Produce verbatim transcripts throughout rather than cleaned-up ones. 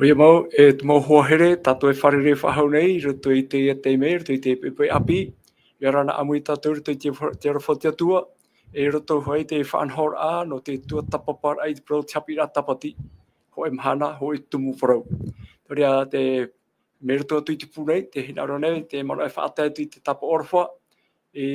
Ia mau, e te mau hoa here, tātou e fārerei faʻahou nei, i roto i teie taime, i roto i te poʻipoʻi ʻāpī, ʻia ora na ʻāmui tātou, i roto i te fa-, te aroha o te Atua, e i roto hoʻi i te faʻanahoraʻa, nō te tuatāpaparaʻa i te parau o te haʻapiʻiraʻa Tāpati, hōʻē mahana, hōʻē tumu parau. Nō reira te, mai roto atu i te pū nei, tē hinaʻaro nei, te manaʻo e faʻatae atu i te tāpaʻo aroha, e,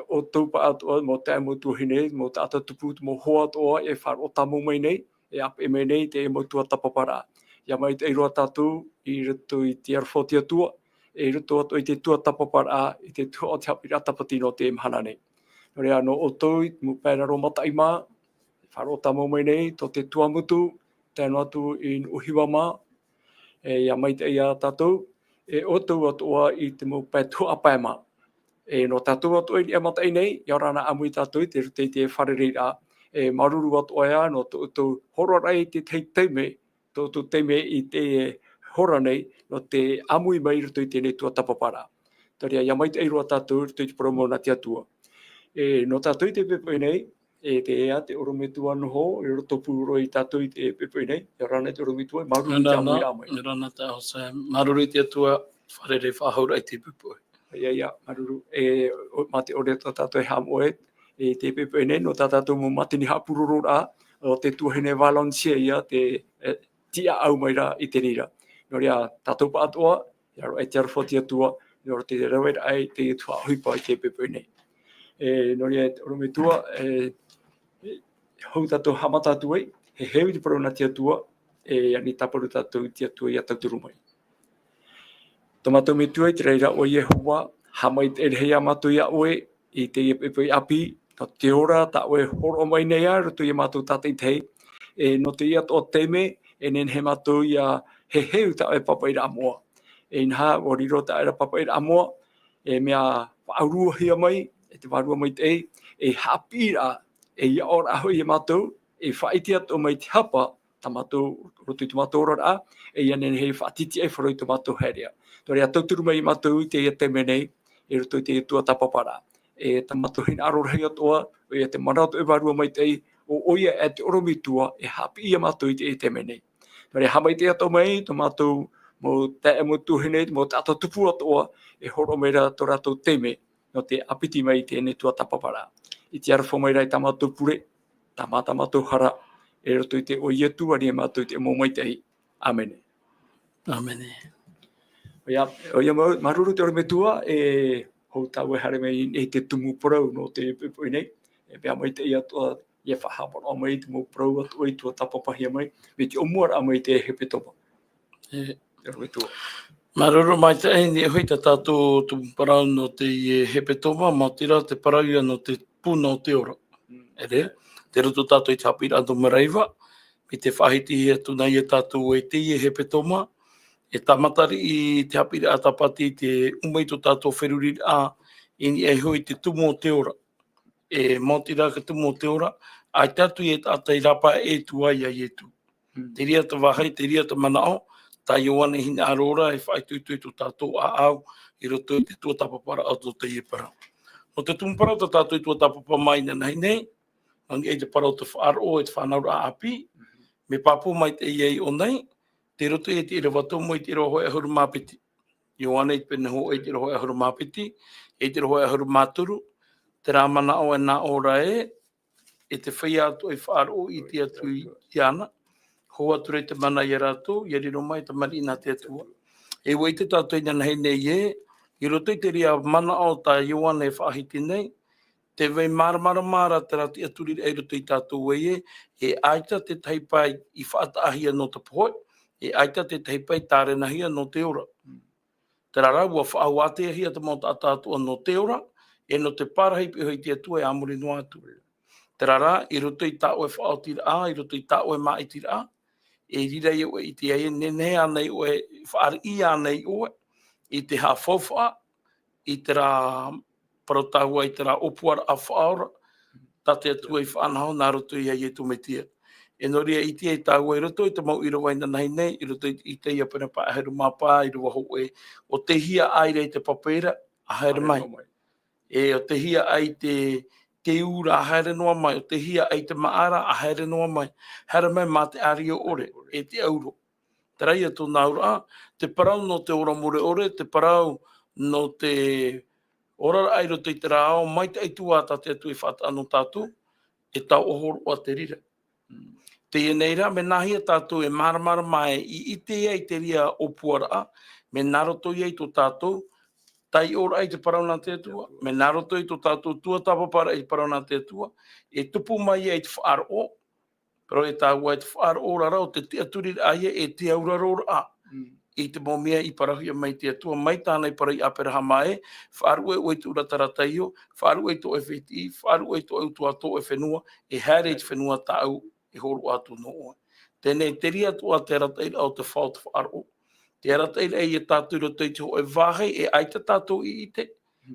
ʻoutou pāʻatoʻa, mau taeaʻe mau tuahine, mau taʻata tupu, mau hoa atoʻa, e faʻaroʻo tāmau mai nei, e ʻāpeʻe mai nei, te mau tuatāpaparaʻa. ʻIa maitaʻi roa tātou, i roto i te aroha o te Atua, e i roto atoʻa i te tuatāpaparaʻa, i te tuhaʻa o te haʻapiʻiraʻa Tāpati nō te mahana nei. Nō reira, nō ʻoutou, i te mau pae raro mataʻi mā, faʻaroʻo tāmau mai nei, tō te Tuamotu, tae noa atu i Nuʻuhiva mā, e, ʻia maitaʻi ia tātou, e ʻoutou atoʻa i te mau pae tuhaʻa pae mā. E, nō tātou atoʻa i niʻa i te mataʻi nei, ʻia ora na ʻāmui tātou i te, i te fārereiraʻa, e, māuruuru atoʻa ia, nō tō ʻoutou hōroʻaraʻa i te tahi taime, tō ʻoutou taime i te hora nei, nō te ʻāmui mai i roto i teie tuatāpaparaʻa. Nō reira, ʻia maitaʻi roa tātou i roto i te parau mau nā te Atua. E, nō tātou i teie poʻipoʻi nei, e te ea, te ʻorometua noho, e ʻorometua pū roa ia tātou i teie poʻipoʻi nei, ʻia ora na te ʻorometua, māuruuru i te ʻāmuiraʻa mai. ʻIa ora na te Hōsē, māuruuru i te Atua, fārerei faʻahou ra i teie poʻipoʻi. ʻIa, ʻia, māuruuru, e, ʻo, mā te ʻore tā tātou e haʻamoʻe, i teie poʻipoʻi nei, nō tā tātou mau mātini haʻapurororaʻa, ʻo te tuahine Valencia ia, te, e, tiʻaʻau mai ra i te reira. Nō reira, tātou pāʻatoʻa, ʻia roaʻa i te aroha o te Atua, nō te rave rahi i te tuhaʻa ʻohipa i teie poʻipoʻi nei. E, nō reira, e te ʻorometua, e, e, hou tātou haʻamata atu ai, e heheu i te parau nā te Atua, e, ani tāparu tātou i te Atua ʻia tauturu mai. Tō mātou Metua i te raʻi ra ʻo Iehova, haʻamaitaʻi rahi ā mātou ia ʻoe, i teie poʻipoʻi ʻāpī, nō te ora tā ʻoe e hōroʻa mai nei ā, i roto ia mātou tātaʻitahi, e, nō teie atoʻa taime, e nehenehe mātou ʻia heheu tā ʻoe pāpaʻiraʻa moʻa. E inaha, ʻua riro tā ʻoe ra pāpaʻiraʻa moʻa, e mea faʻauruahia mai, e te Vārua Maitaʻi, e haʻapiʻiraʻa, e aʻoraʻa hoʻi ia mātou, e faʻaʻite atoʻa mai te hapa, tā mātou, roto i tō mātou oraraʻa, e ʻia nehenehe e faʻatītīʻaifaro i tō mātou haereʻa. Nō reira, tauturu mai ia mātou i teie taime nei, i roto i te tuatāpaparaʻa. E tā mātou hinaʻaro rahi atoʻa, ʻoia te mana o te Vārua Maitaʻi, ʻo, ʻoia e te ʻorometua, e haʻapiʻi ia mātou i teie taime nei. Nō reira, haʻamaitaʻi atoʻa mai, tō mātou, mau taeaʻe mau tuahine, mau taʻata tupu atoʻa, e hōroʻa mai ra tō rātou taime, nō te ʻāpiti mai i teie tuatāpaparaʻa. I te aroha mai ra i tā mātou pure, tā mā-, tā mātou hara, e roto i te iʻoa o Ietu, ʻia ora na mātou i te mau maitaʻi. ʻĀmene. ʻĀmene. ʻOia, ʻoia mau, māuruuru te ʻorometua, e hou tāua e haere mai i te tumu parau nō te poʻipoʻi nei, e mea maitaʻi atoʻa, ʻia faʻahaʻamanaʻo mai i te mau parau atoʻa i tuatāpapahia mai, mai te ʻōmuaraʻa mai i te hepetoma. E, te ʻorometua. Māuruuru maitaʻi, nā niʻa hoʻi tā tātou tumu parau nō te, e, hepetoma, maoti rā te parau ia nō te puna o te ora. Mm. ʻEre, tei roto tātou i te haʻapiʻiraʻa nō Maraiva, mai te faʻahitihia atu nei e tātou e teie hepetoma, e tāmata riʻi te haʻapiʻiraʻa Tāpati te ʻuma i tō tātou feruriraʻa, i niʻa iho i te tumu o te ora. E maoti rā te tumu o te ora, ʻaita atu e taʻata i rāpae atu ai ia Ietu. Mm. Te reira te vāhi, te reira te manaʻo, tā Ioane i hinaʻaro ra, e faʻaitoito i tō tātou ʻāʻau, i roto i te tuatāpaparaʻa o tō teie parau. Nō te tumu parau tā tātou i tuatāpapa mai inanahi nei, nō niʻa i te parau o te faʻaroʻo, e te faʻanahoraʻa ʻāpī, mea pāpū mai teie i ʻō nei, tei roto ia i te ʻīrava tumu i te ʻīrava hōʻē ʻahuru mā piti. Ioane i te pene hōʻē i te ʻīrava hōʻē ʻahuru mā piti, i te ʻīrava hōʻē ʻahuru mā toru, terā manaʻo e nā ʻō ra ē, e te feiā atoʻa i faʻaroʻo, ʻite atu i, iāna, hou atu ra i te mana ia rātou, ʻia riro mai te tamariʻi nā te Atua. E ʻua ʻite tātou inanahi nei ē, i roto i te reira manaʻo tā Ioane e faʻahiti nei, tē vai māramarama ra terā tiʻaturiraʻa i roto ia tātou ē, e ʻaita te tahi pae i faʻataʻahia nō te pohe, e ʻaita te tahi pae tārenahia nō te ora. Terā rā, ʻua faʻahoʻātehia te mau taʻata atoʻa nō te ora, e nō te parahi pihaʻi i te Atua e a muri noa atu. Terā rā, i roto i tā ʻoe faʻaotiraʻa, i roto i tā ʻoe māʻitiraʻa, e riro ia ʻoe i te ʻaita, nehenehe ānei ʻoe, fāriʻi ānei ʻoe, i te haʻafaufaʻa, i terā parau tāua, i terā ʻōpuaraʻa faʻaora, tā te Atua i faʻanaho nā roto ia Ietu Metia. E nō reira ʻite ai tāua i roto i te mau ʻīrava inanahi nei, i roto i, i teie pene pae ʻahuru mā pae, ʻīrava hōʻē, ʻo tei hia ʻaita i te papaʻi ra, ʻa haere mai. Haere mai. E ʻo tei hia ʻaita i te, te ū ra, ʻa haere noa mai, ʻo tei hia ʻaita i te māʻa ra, ʻa haere noa mai. Haere mai mā te ʻārio ʻore, e te ʻauro. Terā ia tōna auraʻa, te parau nō te ora mure ʻore, te parau nō te oraraʻa i roto i terā ao maitaʻi atu ā tā te Atua i faʻataʻa nō tātou, e tau ʻohoroʻa te reira. Teie nei rā, mea nāhea tātou e māramarama e i ʻite ai te reira ʻōpuaraʻa, mea nā roto ia i tō tātou taiʻoraʻa i te parau nā te Atua, mea nā roto i tō tātou tuatāpaparaʻa i te parau nā te Atua, e tupu mai ai te faʻaroʻo, parau e tāua e te faʻaroʻo rā o te tiʻaturiraʻa ia e te auraroraʻa i te mau mea i parauhia mai te Atua, mai tāna i parau ia Aperahama ē, faʻaruʻe ʻoe i te ʻūrata ra taiʻo, faʻaruʻe i tō ʻoe fētiʻi, faʻaruʻe i tō ʻoe utuāfare, tō ʻoe fenua, e haere i te fenua tāʻu e hōroʻa atu nō ʻoe. Teie nei te reira atoʻa te arataʻiraʻa o te fā o te faʻaroʻo. Te arataʻiraʻa ia tātou i roto i te hōʻē vāhi e ʻaita tātou i ʻite.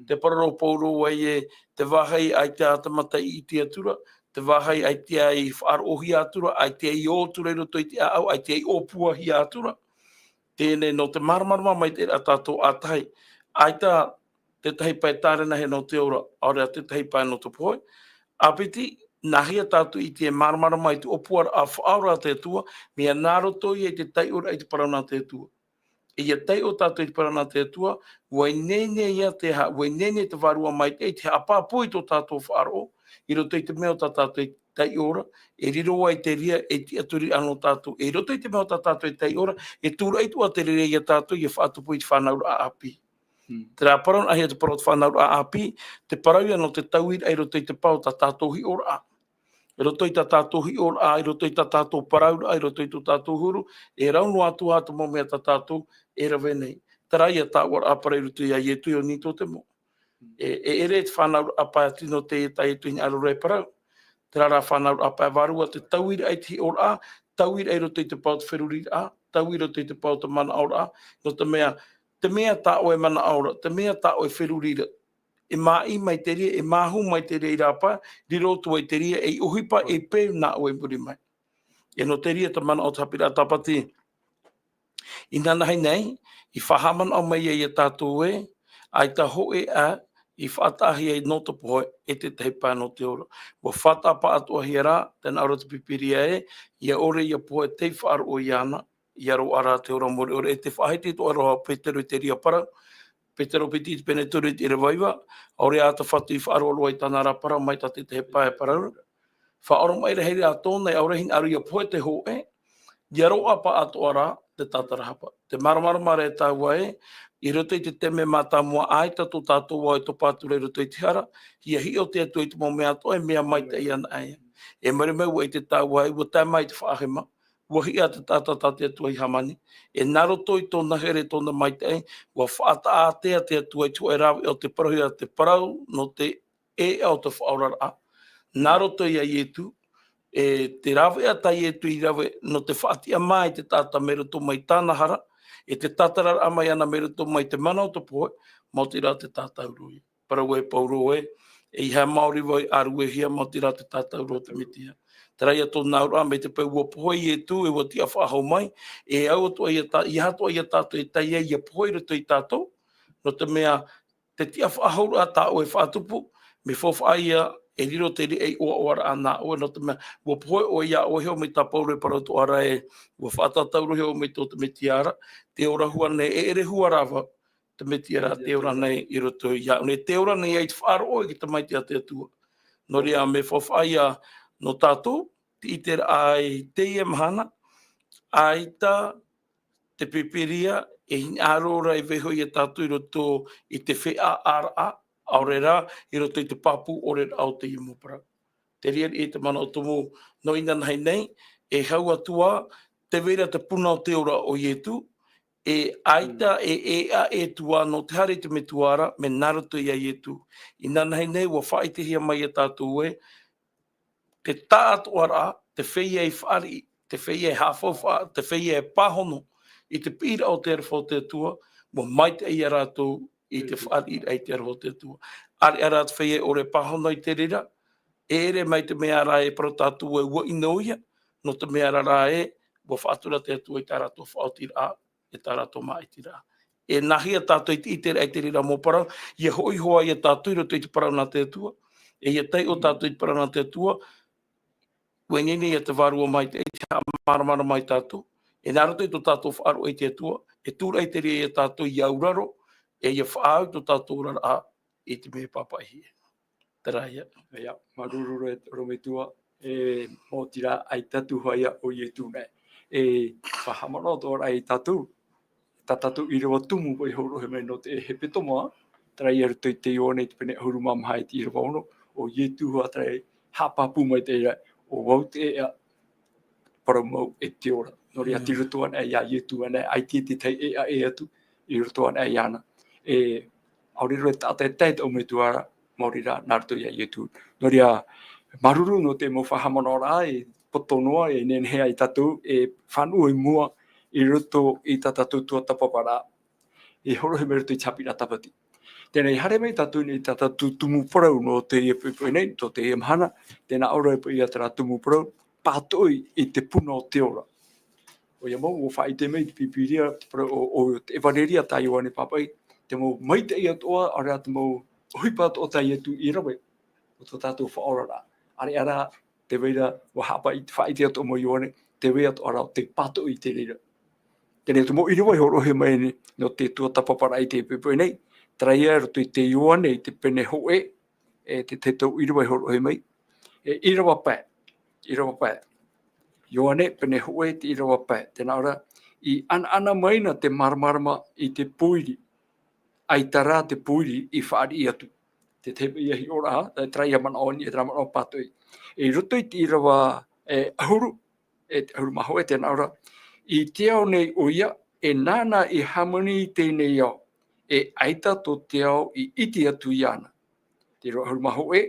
Te parau o Paulo ē, te vāhi ʻaita ā tāmata i ʻite atu ra, te vāhi ʻaita i faʻaroʻohia atu ra, ʻaita i ō atu ra i roto i te ʻāʻau, ʻaita i ʻōpuahia atu ra. Teie nei nō te māramarama mai te reira tātou ʻātahi. ʻAita tētahi pae tārena hia nō te ora, ʻaore rā tētahi pae nō te pohe. ʻĀpiti, nāhea tātou i te māramarama i te ʻōpuaraʻa faʻaora a te Atua, mea nā roto ia i te taiʻoraʻa i te parau nā te Atua. E ia taiʻo tātou i te parau nā te Atua, ʻua ineine ia te ha-, ʻua ineine te Vārua Maitaʻi i te haʻapāpū i tō tātou faʻaroʻo, i roto i te mea o tā tātou e taiʻo ra, e riro ai te reira e tiʻaturiraʻa nō tātou, e i roto i te mea o tā tātou e taiʻo ra, e tūraʻi atu ā te reira ia tātou ia faʻatupu i te fānauraʻa ʻāpī. Terā parau nāhea te parau o te fānauraʻa ʻāpī, te parau ia nō te tauiraʻa i roto i te pae o tā tātou hiʻoraʻa. I roto i tā tātou hiʻoraʻa, i roto i tā tātou parauraʻa, i roto i tō tātou huru, e rau noa atu ā te mau mea tā tātou e rave nei. Terā ia taua ʻāpara i roto ia Ietu i Nīkotemo. E, e ʻere te fānauraʻa pae tino teie tā Ietu i hinaʻaro ra e parau. Terā rā fānauraʻa pae vārua te tauiraʻa i te hiʻoraʻa, tauiraʻa i roto i te pae o te feruriraʻa, taui i roto i te pae o te manaʻoraʻa, nō te mea, te mea tā ʻoe e manaʻo ra, te mea tā ʻoe e feruri ra, e māʻi mai te reira, e māhū mai te reira i rāpae, riro atu ai te reira ei ʻohipa e peu nā ʻoe i muri mai. E nō te reira te manaʻo o te haʻapiʻiraʻa Tāpati. Inanahi nei, i faʻahaʻamanaʻo mai ai ia tātou ē, ʻaita hōʻē ā i faʻataʻahia ai nō te pohe e tētahi pae nō te ora. ʻUa faʻataʻa pāʻatoʻahia rā, tē nā ʻō ra te Pīpīria ē, ʻia ʻore ia pohe tei faʻaroʻo iāna, ʻia roaʻa rā te ora mure ʻore. E tē faʻahiti atoʻa ra Petero i te reira parau. Petero piti i te pene toru i te ʻīrava iva, ʻaore ā te Fatu i faʻaroaroa i tāna ra parau mai tā te tahi pae parau. Faʻaoromaʻi rahi rā tōna, ʻaore hinaʻaro ia pohe te hōʻē, ʻia roaʻa pāʻatoʻa rā te tātarahapa. Te māramarama ra e tāua ē, i roto i te taime mātāmua ʻaita tō tātou ao e topa atu ra i roto i te hara, ʻia hiʻo te Atua i te mau mea atoʻa e mea maitaʻi anaʻe. E mea, mea ʻua ʻite tāua ē, ʻua tae mai te faʻahema, ʻua hiʻa te taʻata tā te Atua i hāmani. E nā roto i tōna here, tōna maitaʻi, ʻua faʻataʻa ātea te Atua i te hōʻē rāveʻa o te parauhia, te parau nō te ʻēʻa o te faʻaoraraʻa. Nā roto ia Ietu, e te rāveʻa tā Ietu i rave nō te faʻatiʻa mai te taʻata mai roto mai tāna hara, e te tātararaʻa mai ʻana mai roto mai te mana o te pohe, maoti rā te tātauro ia. Parau e Paulo ē, ʻeiaha e maori vau e ʻāruehia, maoti rā te tātauro o te Metia. Terā ia tōna auraʻa, mai te peu ʻua pohe Ietu, e ʻua tiʻa faʻahou mai, e au atoʻa ia tā-, ʻeiaha atoʻa ia tātou e tae ai ʻia pohe i roto ia tātou, nō te mea, te tiʻa faʻahouraʻa tā ʻoe e faʻatupu, mea faufaʻa ia e riro te reira ei ʻoaʻoaraʻa nā ʻoe, nō te mea, ʻua pohe ʻoe iā ʻoe iho mai tā Paulo e parau atoʻa ra ē, ʻua faʻatātauro iho mai tō te Metia ra, tē ora hua nei, e ʻere hua rā vau, te Metia ra tē ora nei i roto iāʻu nei, tē ora nei ai te faʻaroʻo i te Tamaiti a te Atua. Nō reira, mea faufaʻa ia nō tātou, te ʻiteraʻa i teie mahana, ʻaita te Pīpīria, e hinaʻaro ra e vaiiho ia tātou i roto i te feʻaʻaraʻa, ʻaore rā, i roto i te pāpū ʻore rā o teie mau parau. Te reira i te manaʻo tumu, nō inanahi nei, e hau atu ā, tē vai ra te puna o te ora ʻo Ietu, e ʻaita, e, e ʻā atu ā nō te haere i te Metua ra, mea nā roto ia Ietu. Inanahi nei, ʻua faʻaʻitehia mai ia tātou ē, te taʻatoʻaraʻa, te feiā e fāriʻi, te feiā e haʻafaufaʻa, te feiā e pāhono i te piʻiraʻa o te aroha o te Atua, ʻua maitaʻi ia rātou i te fāriʻiraʻa i te aroha o te Atua. ʻAreʻa rā te feiā e ʻore e pāhono i te reira, e ʻere mai te mea rā e parau tātou ē ʻua ʻino ia, nō te mea rā ē, ʻua faʻatura te Atua i tā rātou faʻaotiraʻa, e tā rātou māʻitiraʻa. E nāhea tātou i te ʻiteraʻa i te reira mau parau, ʻia hoʻi hoʻi ia tātou i roto i te parau nā te Atua, e ʻia taiʻo tātou i te parau nā te Atua, ʻua ineine ia te Vārua Maitaʻi, e te haʻamāramarama ia tātou, E nā roto i tō tātou faʻaroʻo i te Atua, e tūraʻi te reira iā tātou i auraro, e ia faʻaau tō tātou oraraʻa i te mea pāpaʻihia. Terā ia. Ia, māuruuru e te ʻorometua, e, mau tīrā ʻaita atu hoʻi ʻo Ietu nei. E, faʻahaʻamanaʻo atoʻa ra iā tātou, tā tātou ʻīrava tumu paʻi hōroʻahia mai nō te hepetoma, terā ia roto i te Ioane i te pene ʻahuru mā maha i te ʻīrava ono, ʻo Ietu hoʻi terā i haʻapāpū mai te reira, ʻo vau te ʻēʻa, parau mau e te ora. Nō reira, Mm. tei roto anaʻe iā Ietu anaʻe, ʻaita e te tahi ʻēʻa ʻē atu, i roto anaʻe iāna. E, ʻaore roa e taʻata e tae i te ʻorometua ra, maori rā, nā roto iā Ietu. Nō reira, māuruuru nō te mau faʻahaʻamanaʻoraʻa, e poto noa, e nehenehe ai tātou, e fānaʻo i mua, i roto i tā tātou tuatāpaparaʻa. E hōroʻahia mai roto i te haʻapiʻiraʻa Tāpati. Teie nei, haere mai tātou nei tā tātou tumu parau nō teie poʻipoʻi nei, tō teie mahana, tē nā ʻō ra paʻi ia terā tumu parau, pātoʻi i te puna o te ora. ʻOia mau, ʻua faʻaʻite mai te Pīpīria, te parau o, o te ʻEvaneria tā Ioane Pāpaʻi, te mau maitaʻi atoʻa, ʻaore rā te mau ʻohipa atoʻa tā Ietu i rave, o tō tātou faʻaoraraʻa. ʻAreʻa rā, tē vai ra, ʻua haʻapaʻi-, faʻaʻite atoʻa mai Ioane, tē vai atoʻa ra ʻo tei pātoʻi i te reira. Teie nei te mau ʻīrava i hōroʻahia mai nei, nō te tuatāpaparaʻa i teie poʻipoʻi nei, terā ia roto i te Ioane i te pene hōʻē, e te, te tau ʻīrava i hōroʻahia mai, e ʻīrava pae, ʻīrava pae. Ioane, pene hōʻē, te ʻīrava pae. Tē nā ʻō ra, i ʻanaʻana mai na te māramarama i te pōiri, ʻaita rā te pōiri i fāriʻi atu. Te tahi ia hiʻoraʻa, e terā ia manaʻo ani, e terā manaʻo pātoʻi. I roto i te ʻīrava, e ʻahuru, e te ʻahuru mā hōʻē, tē nā ʻō ra, i te ao nei ʻoia, e nāna i hāmani i teie nei ao, e ʻaita tō te ao i ʻite atu iāna. Te ʻīrava ʻahuru mā hōʻē,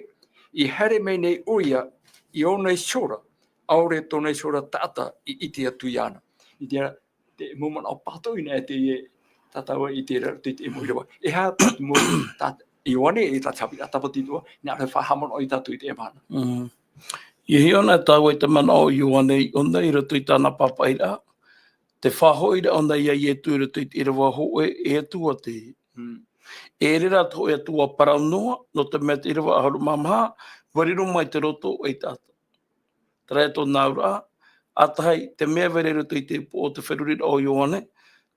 i haere mai nei ʻoia i ōna iho ra, ʻaore tōna iho ra taʻata i ʻite atu iāna. I te, te mau manaʻo pātoʻi nei teie tā tāua i ʻite ra i te mau ʻīrava. E aha tā te mau, tā Ioane, e tā te haʻapiʻiraʻa Tāpati atoʻa, nā reira e faʻahaʻamanaʻo ai tātou i teie mahana. Mm. ʻIa hiʻo na tāua i te manaʻo o Ioane i ʻō nei i roto i tāna pāpaʻiraʻa, te faʻahoʻiraʻa ʻōna iā Ietu i roto i te ʻīrava hōʻē, e Atua te. Mm. E ʻere rā te hōʻē Atua parau noa, nō te mea te ʻīrava ʻahuru mā maha, ʻua riro mai te roto o te taʻata. Terā ia tōna auraʻa, ʻa tahi, te mea e vai ra i roto i te upoʻo o te feruriraʻa o Ioane,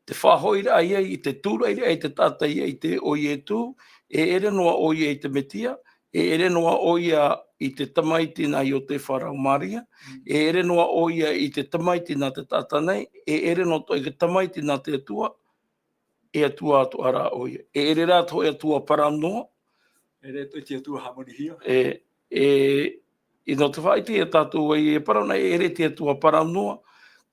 te faʻahoʻiraʻa ia i te tūraʻiraʻa i te taʻata ʻia ʻite ʻo Ietu, e ʻere noa ʻoia i te Metia, e ʻere noa ʻoia i te tamaiti nā Iosepha rāua Maria, Mm. e ʻere noa ʻoia i te tamaiti nā te taʻata nei, e ʻere noa atoʻa i te tamaiti nā te Atua, e Atua atoʻa rā ʻoia. E ʻere rā te hōʻē Atua parau noa. E ʻere atoʻa i te Atua hāmanihia. E, e, i nō te faʻaʻite ia tātou ē, e parau na, e ʻere te Atua parau noa,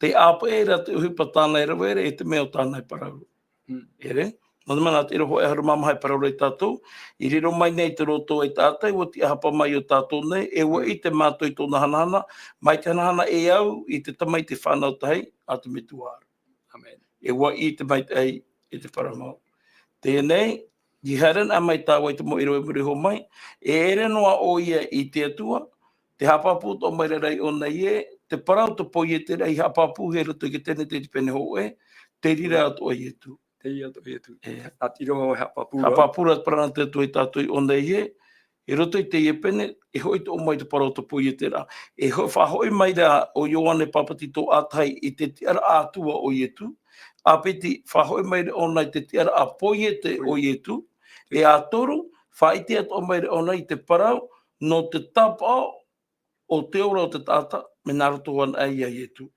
tē ʻāpeʻe ra te ʻohipa tāna e rave ra, e te mea ʻo tāna e parau. Mm. ʻEre? Nō te mea nā te ʻīrava hōʻē ʻahuru mā maha e parau ra ia tātou, i riro mai nei te roto o te taʻata, ʻua tiʻahapa mai iā tātou nei, e ʻua ʻite mātou i tōna hanahana, mai te hanahana e au i te tamaiti fānau tahi a te Metua ra. ʻĀmene. E ʻua ʻite maitaʻi i te parau mau. Teie nei, i haere na mai tāua i te mau ʻīrava i muri iho mai, e ʻere noa ʻoia i te Atua, tē haʻapāpū atoʻa mai ra i ʻō nei ē, te parau, te poieteraʻa i haʻapāpūhia i roto i te Tenete i te pene hōʻē, te reira atoʻa Ietu. Te reira atoʻa Ietu. E. Nā te ʻīrava e haʻapāpū ra. Haʻapāpū ra te parau nā te Atua ia tātou i ʻō nei ē, i roto i teie pene, e hoʻi atoʻa mai te parau o te poieteraʻa. E ho-, faʻahoʻi mai ra ʻo Ioane Pāpati Toʻa ʻa tahi i te tiʻaraʻa Atua o Ietu. ʻĀpiti, faʻahoʻi mai ra ʻōna i te tiʻaraʻa poiete o Ietu. E toru, faʻaʻite atoʻa mai ra ʻōna i te parau nō te tāpaʻo o te ora o te taʻata, mea nā roto anaʻe iā Ietu.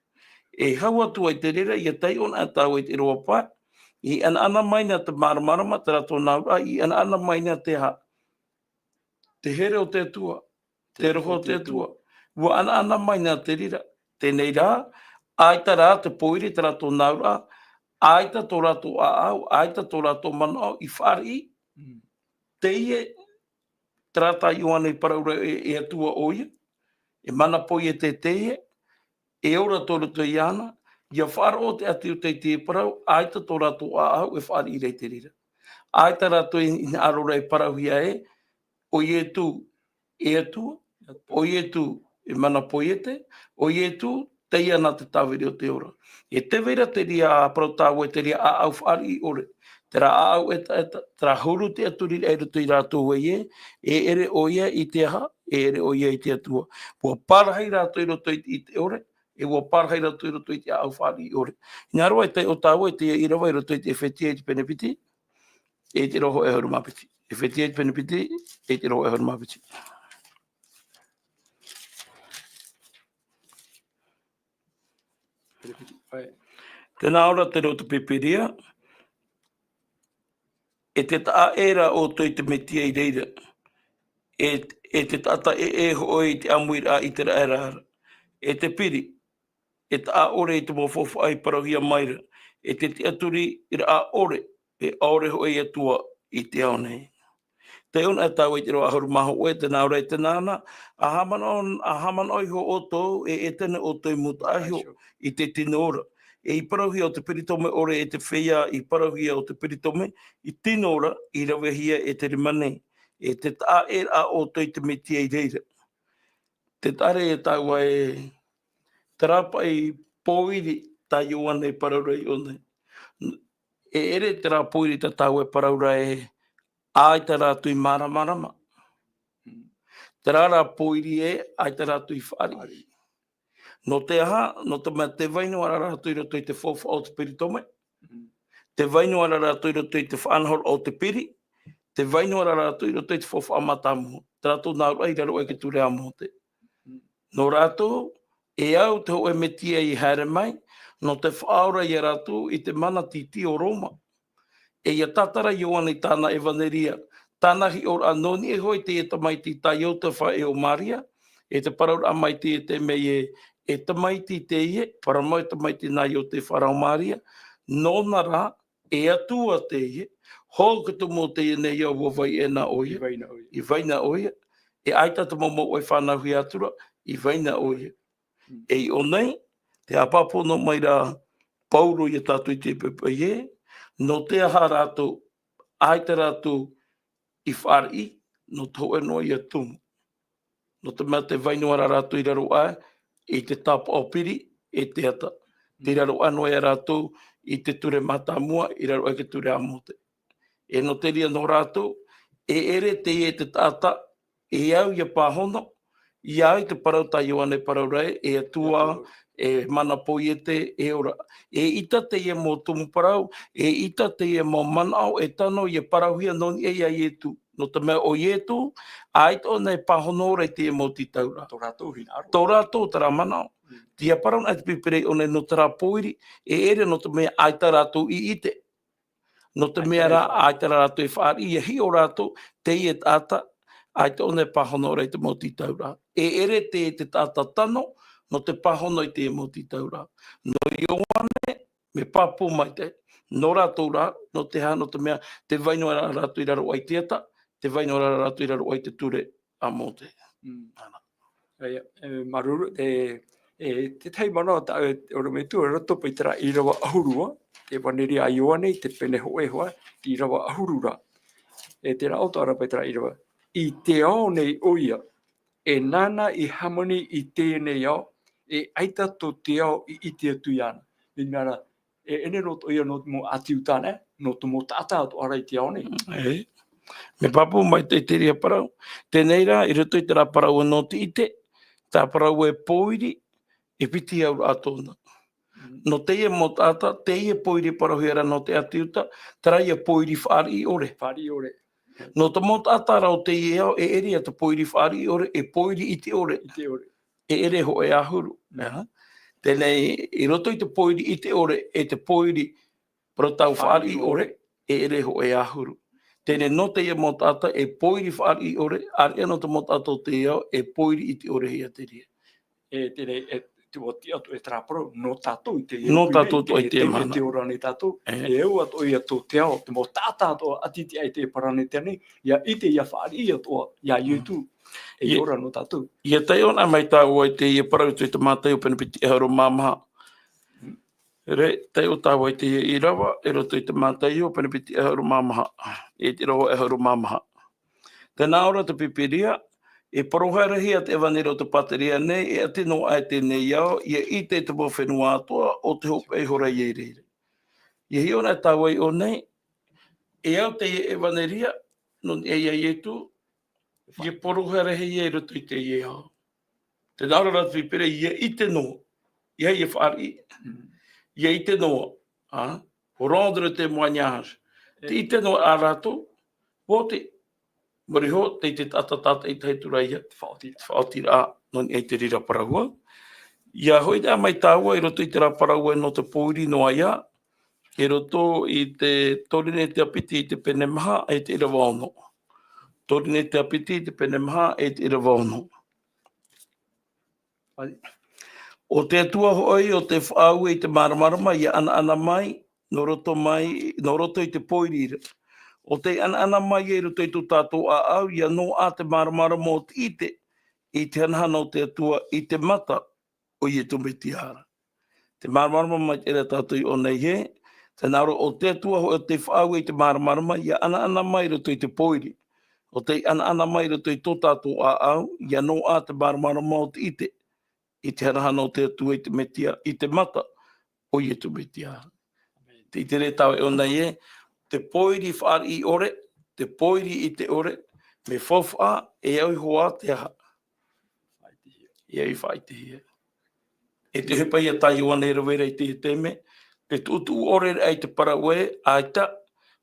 E hau atu ai te reira, ʻia taiʻo na tāua i te ʻīrava pae, i ʻanaʻana mai na te māramarama, terā tōna auraʻa, i ʻanaʻana mai na te aha? Te here o te Atua, te roho o te Atua. ʻUa ʻanaʻana mai na te reira. Teie rā, ʻaita rā te pōiri, terā tōna auraʻa, ʻaita tō rātou ʻāʻau, ʻaita tō rātou manaʻo i fāriʻi. Mm. Teie, terā tā Ioane i parau ra e, e Atua ʻoia, e mana poiete teie, e ora tō roto iāna, ʻia faʻaroʻo te ʻĀti Iutaia i te parau, ʻaita tō rātou ʻāʻau e fāriʻi ra i te reira. ʻAita rātou i, i hinaʻaro ra e parauhia ē, ʻo Ietu, e Atua, ʻo Ietu, e mana poiete, ʻo Ietu, teie na te tāviri o te ora. E te vai ra te reira parau tāua, te reira ʻāʻau fāriʻi ʻore, terā ʻāʻau ʻetaʻeta, terā huru tiʻaturiraʻa i roto ia rātou ē, e ʻere ʻoia i te aha, e ʻere ʻoia i te Atua. ʻUa parahi rātou i roto i, i te ʻore, e ʻua parahi rātou i roto i te ʻāʻau fāriʻi ʻore. Hinaʻaro ā e taiʻo tāua i teie ʻīrava i roto i te Efetia i te pene piti, e i te ʻīrava hōʻē ʻahuru mā piti. Efetia i te pene piti, e i te ʻīrava hōʻē ʻahuru mā piti. Tēnā ora te roto Pīpīria, e te taʻa ʻē rā ʻoutou i te Metia i reira, e, e te taʻata ʻē, ʻē hoʻi i te ʻāmuiraʻa a ʻĪteraʻera ra, e te piri, e taʻa ʻore i te mau faufaʻa i parauhia mai ra, e te tiʻaturiraʻa ʻore, e ʻaore hoʻi Atua i te ao nei. Taiʻo anaʻe tāua i te ʻīrava ʻahuru mā hōʻē, tēnā ora e tēnā na, ʻa haʻamanaʻo, ʻa haʻamanaʻo iho ʻoutou, e, e ʻētene ʻoutou i mūtaʻa iho i te tino ora. E i parauhia o te peritome ʻore, e te feiā i parauhia o te peritome i tino ora, i ravehia e te rima nei. E te taʻa ʻē rā ʻoutou i te Metia i reira. Te taʻa ra e tāua e, terā paʻi pōiri tā Ioane e parau ra i ʻō nei. E ʻere terā pōiri tā tāua e parau ra e, ʻaita rātou i māramarama. Terā rā pōiri ē, ʻaita rātou i fāriʻi. Nō te aha, nō te mea tē vai noa ra rātou i roto i te faufaʻa o te peritome. Tē vai noa ra rātou i roto i te faʻanahoraʻa o te piri. Tē vai noa ra rātou i roto i te faufaʻa mātāmua. Terā tōna auraʻa i raro aʻe i te ture a Mōte. Nō rātou, e au te hōʻē Metia i haere mai, nō te faʻaora ia rātou i te mana tītī o Roma. E ʻia tātara Ioane i tāna ʻevaneria, tāna hiʻoraʻa nō niʻa iho i teie tamaiti tā Iosepha e ʻo Maria, e te parauraʻa mai teie te mea ē, e tamaiti teie, parau mau e tamaiti nā Iosepha ra ʻo Maria, nōna rā, e Atua teie, hou te tumu o teie nei ao ʻua vai aʻe na ʻoia, i vai na ʻoia, i vai na ʻoia, e ʻaita te mau mouʻa i fānauhia atu ra, i vai na ʻoia. Mm. E i ʻō nei, te haʻapāpū noa mai ra Paulo ia tātou i te pepa ē, nō te aha rātou, ʻaita rātou i fāriʻi, nō te hōʻē noa ia tumu. Nō te mea tē vai noa ra rātou i raro aʻe i te tāpaʻo piri, e te ata. Tei raro aʻe noa ia rātou i te ture mātāmua, i raro aʻe i te ture a Mōte. E nō te reira nō rātou, e ʻere teie te taʻata, e au ʻia pāhono, ʻia au i te parau tā Ioane e parau ra ē, e Atua, e mana poiete, e ora. E ʻita teie mau tumu parau, e ʻita teie mau manaʻo, e tano ʻia parauhia nō niʻa ia Ietu. Nō te mea ʻo Ietu, ʻaita ʻōna e pāhono ra i teie mau tītauraʻa. Tō rātou hinaʻaro. Tō rātou terā manaʻo. Mm. Tē parau anaʻe te Pīpīria i ʻō nei nō terā pōiri, e ʻere nō te mea ʻaita rātou i ʻite. Nō te mea rā, ʻaita rā rātou e fāriʻi, ʻia hiʻo rātou, teie taʻata, ʻaita ʻōna e pāhono ra i te mau tītauraʻa. E ʻere te, te taʻata tano, nō te pāhono i te mau tītauraʻa. Nō Ioane, mea pāpū maitaʻi, nō rātou rā, nō te aha, nō te mea, tē vai noa ra rātou i raro aʻe i te ata, tē vai noa ra rātou i raro aʻe i te ture a Mōte. Mm. Ana. Ia, e, māuruuru, e, e, tētahi manaʻo tāʻu e ʻorometua, i roto paʻi i terā ʻīrava ʻahuru ā, te ʻevaneria a Ioane, te pene hōʻē hoʻi, te ʻīrava ʻahuru ra. E terā ʻō, terā paʻi terā ʻīrava. I te ao nei ʻoia, e nāna i hāmani i teie nei ao, e ʻaita tō te ao i ʻite atu iāna. Mea rā, e, ʻeʻere nō tō ʻoia nō te mau ʻĀti Iuta nei, nō te mau taʻata atoʻa ra i te ao nei. E, mea pāpū maitaʻi te reira parau. Teie nei rā, i roto i terā parau nō te ʻite, terā parau e pōiri, e piti auraʻa tōna. Mm. Nō teie mau taʻata, teie pōiri parauhia ra nō te ʻĀti Iuta, terā ia pōiri fāriʻi ʻore. Fāriʻi ʻore. Nō te mau taʻata rā o teie ao, e ʻere ia te pōiri fāriʻi ʻore, e pōiri ʻite ʻore. ʻIte ʻore. E ʻere hōʻē ʻahuru. Mm. Aha. Teie nei, i roto i te pōiri ʻite ʻore, e te pōiri parau tāua fāriʻi ʻore, e ʻere hōʻē ʻahuru. Teie nei nō teie mau taʻata e pōiri fāriʻi ʻore, ʻāreʻa nō te mau taʻata o teie ao, e pōiri ʻite ʻore ia te reira. E teie nei, e te ʻua tiʻa atu e terā parau, nō tātou i teie nei, nō tātou i teie mahana. Te ora nei tātou, e au atoʻa ia tō te ao, te mau taʻata atoʻa ʻati i teie paraneta nei, ʻia ʻite, ʻia fāriʻi atoʻa, ia Ietu, e ora nō tātou. ʻIa taiʻo anaʻe mai tāua i teie parau i te Mātaio pene piti ʻahuru mā maha. Re, taiʻo tāua i teie ʻīrava, i roto i te Mātaio pene piti ʻahuru mā maha, i te ʻīrava ʻahuru mā maha. Tē nā ʻō ra te Pīpīria, e parau haerehia te ʻevaneria o te pāteria nei, e ʻati noa aʻe teie nei ao, ʻia ʻite te mau fenua atoʻa, ʻo te hopeʻa ihora ïa i reira. ʻIa hiʻo anaʻe tāua i ʻō nei, e au teie ʻevaneria, nō niʻa ia Ietu, ʻia parau haerehia i roto i teie ao. Tē nā ʻō ra te Pīpīria, ʻia ʻite noa. ʻeiaha e fāriʻi. Mm. ʻIa ʻite noa, ā, au rendre témoignage. E. Te ʻite noa ā rātou, pō te, muri iho, tei te taʻata tātaʻitahi atu ra ia. Te faʻaoti. Te faʻaotiraʻa, nō niʻa i te reira parau. ʻIa hoʻi ā mai tāua i roto i terā parau nō te pōiri noa ia, i roto i te Korinetia piti i te pene maha e te ʻīrava ono. Korinetia piti i te pene maha e te ʻīrava ono. ʻO te Atua hoʻi, ʻo tei faʻaue i te māramarama, ʻia ʻanaʻana mai, nō roto mai, nō roto i te pōiri ra. ʻO tei ʻanaʻana mai i roto i tō tātou ʻāʻau, ʻia noaʻa te māramarama o te ʻite, i te hanahana o te Atua, i te mata o Ietu Metia ra. Te māramarama mai te reira tātou i ʻō nei ē, tē nā ʻō ra ʻo te Atua hoʻi ʻo tei faʻaue i te māramarama, ʻia ʻanaʻana mai i roto i te pōiri. ʻO tei ʻanaʻana mai i roto i tō tātou ʻāʻau, ʻia noaʻa te māramarama o te ʻite, i te hanahana o te Atua i te Metia, i te mata o Ietu Metia. Te ʻite ra tāua i ʻō nei ē, te pōiri fāriʻi ʻore, te pōiri ʻite ʻore, mea faufaʻa, e au iho ā te aha. E au i faʻaʻitehia. E te ʻohipa ia tā Ioane e rave ra i te taime, te tuʻutuʻu ʻore ra i te parau ē, ʻaita,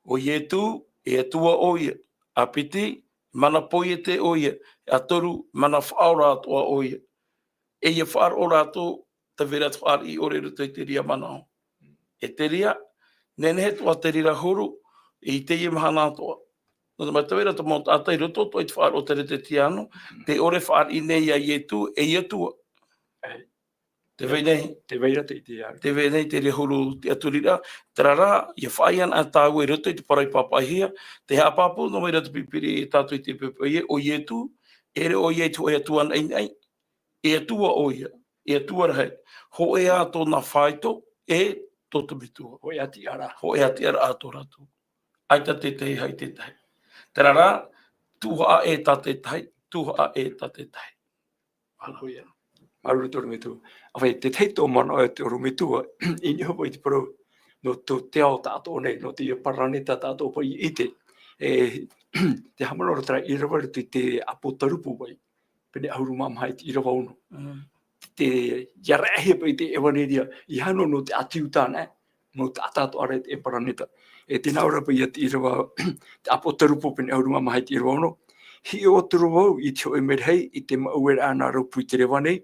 ʻo Ietu, e Atua ʻoia. ʻA piti, mana poiete ʻoia. ʻA toru, mana faʻaora atoʻa ʻoia. E ʻia faʻaroʻo rātou, tē vai ra te fāriʻi ʻore i roto i te reira manaʻo. E te reira, nehenehe atoʻa te reira huru, i teie mahana atoʻa. Nō te mea tē vai ra te mau taʻata i roto atoʻa i te faʻaroʻo Teretetiano, tē ʻore fāriʻi nei ia Ietu, ei Atua. Ei. Tē vai nei. Tē vai ra te, te, tē vai nei te reira huru tiʻaturiraʻa, terā rā, ʻia faʻaea anaʻe tāua i roto i te parau i pāpaʻihia, tē haʻapāpū noa mai ra te Pīpīria ia tātou i te poʻipoʻi ē, ʻo Ietu, ʻeʻere ʻoia i te hōʻē Atua naʻinaʻi, e Atua ʻoia, e Atua rahi, hōʻē ā tōna faito, e tō te Metua. Hōʻē ā tiʻaraʻa. Hōʻē ā tiʻaraʻa tō rātou. ʻAita te tahi hai te tahi. Terā rā, tuhaʻa e tā te tahi, tuhaʻa e tā te tahi. Haleluia. Māuruuru te ʻorometua. ʻA vai, te tahi tō manaʻo e te ʻorometua, i niʻa hoʻi i te parau, nō tō te ao tāʻatoʻa nei, nō teie paraneta tāʻatoʻa paʻi ʻite. E, te haʻamanaʻo ra terā ʻīrava i roto i te ʻApotarupo vai. Pene ʻahuru mā maha i te ʻīrava ono. Mm. Te, ʻia raʻehia paʻi te ʻevaneria, ʻia hano nō te ʻĀti Iuta anaʻe, nō te taʻata atoʻa ra i teie paraneta. E tē nā ʻō ra paʻi ia te ʻīrava, te ʻApotarupo pene ʻahuru mā maha i te ʻīrava ono. Hiʻo atu ra vau i te hōʻē merahi, i te maʻueraʻa nā rōpū i te reva nei,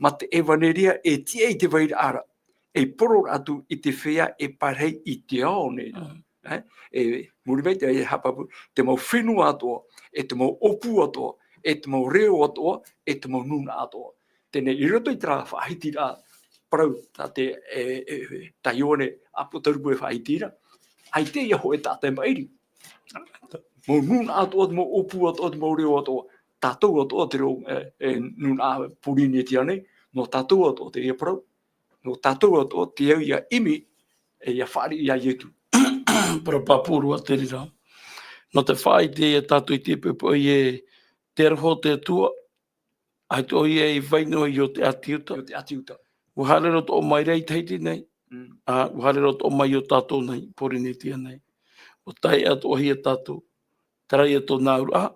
mā te ʻevaneria e tiʻa i te vairaʻa ra, ei poro ra atu i te feiā e pārahi i te ao nei ra. Mm. E, e, muri mai te, e haʻapāpū, te mau fenua atoʻa, e te mau ʻōpū atoʻa, e te mau reo atoʻa, e te mau nūnaʻa atoʻa. Teie nei, i roto i terā faʻahitiraʻa, parau, tā te, e, e, e, tā Ioane ʻApotarupo e faʻahiti ra, ʻaita ia hōʻē taʻata e maʻiri. Mau nūnaʻa atoʻa, te mau ʻōpū atoʻa, te mau reo atoʻa, tātou atoʻa te reo, e, e, nūnaʻa Pōrīnetia nei, nō tātou atoʻa teie parau, nō tātou atoʻa te au ʻia ʻimi, e ʻia fāriʻi ia Ietu. Parau pāpū roa te reira. Nō te faʻaʻite ia tātou i te poʻipoʻi ē, te aroha o te Atua, ʻaita ʻoia i vai noa i ʻō te ʻĀti Iuta. I ʻō te ʻĀti Iuta. ʻUa haere roa atoʻa mai ra i Tahiti nei. Mm. Ā, ʻua haere roa atoʻa mai i ʻō tātou nei, Pōrīnetia nei. ʻUa tae atoʻahia tātou. Terā ia tōna auraʻa.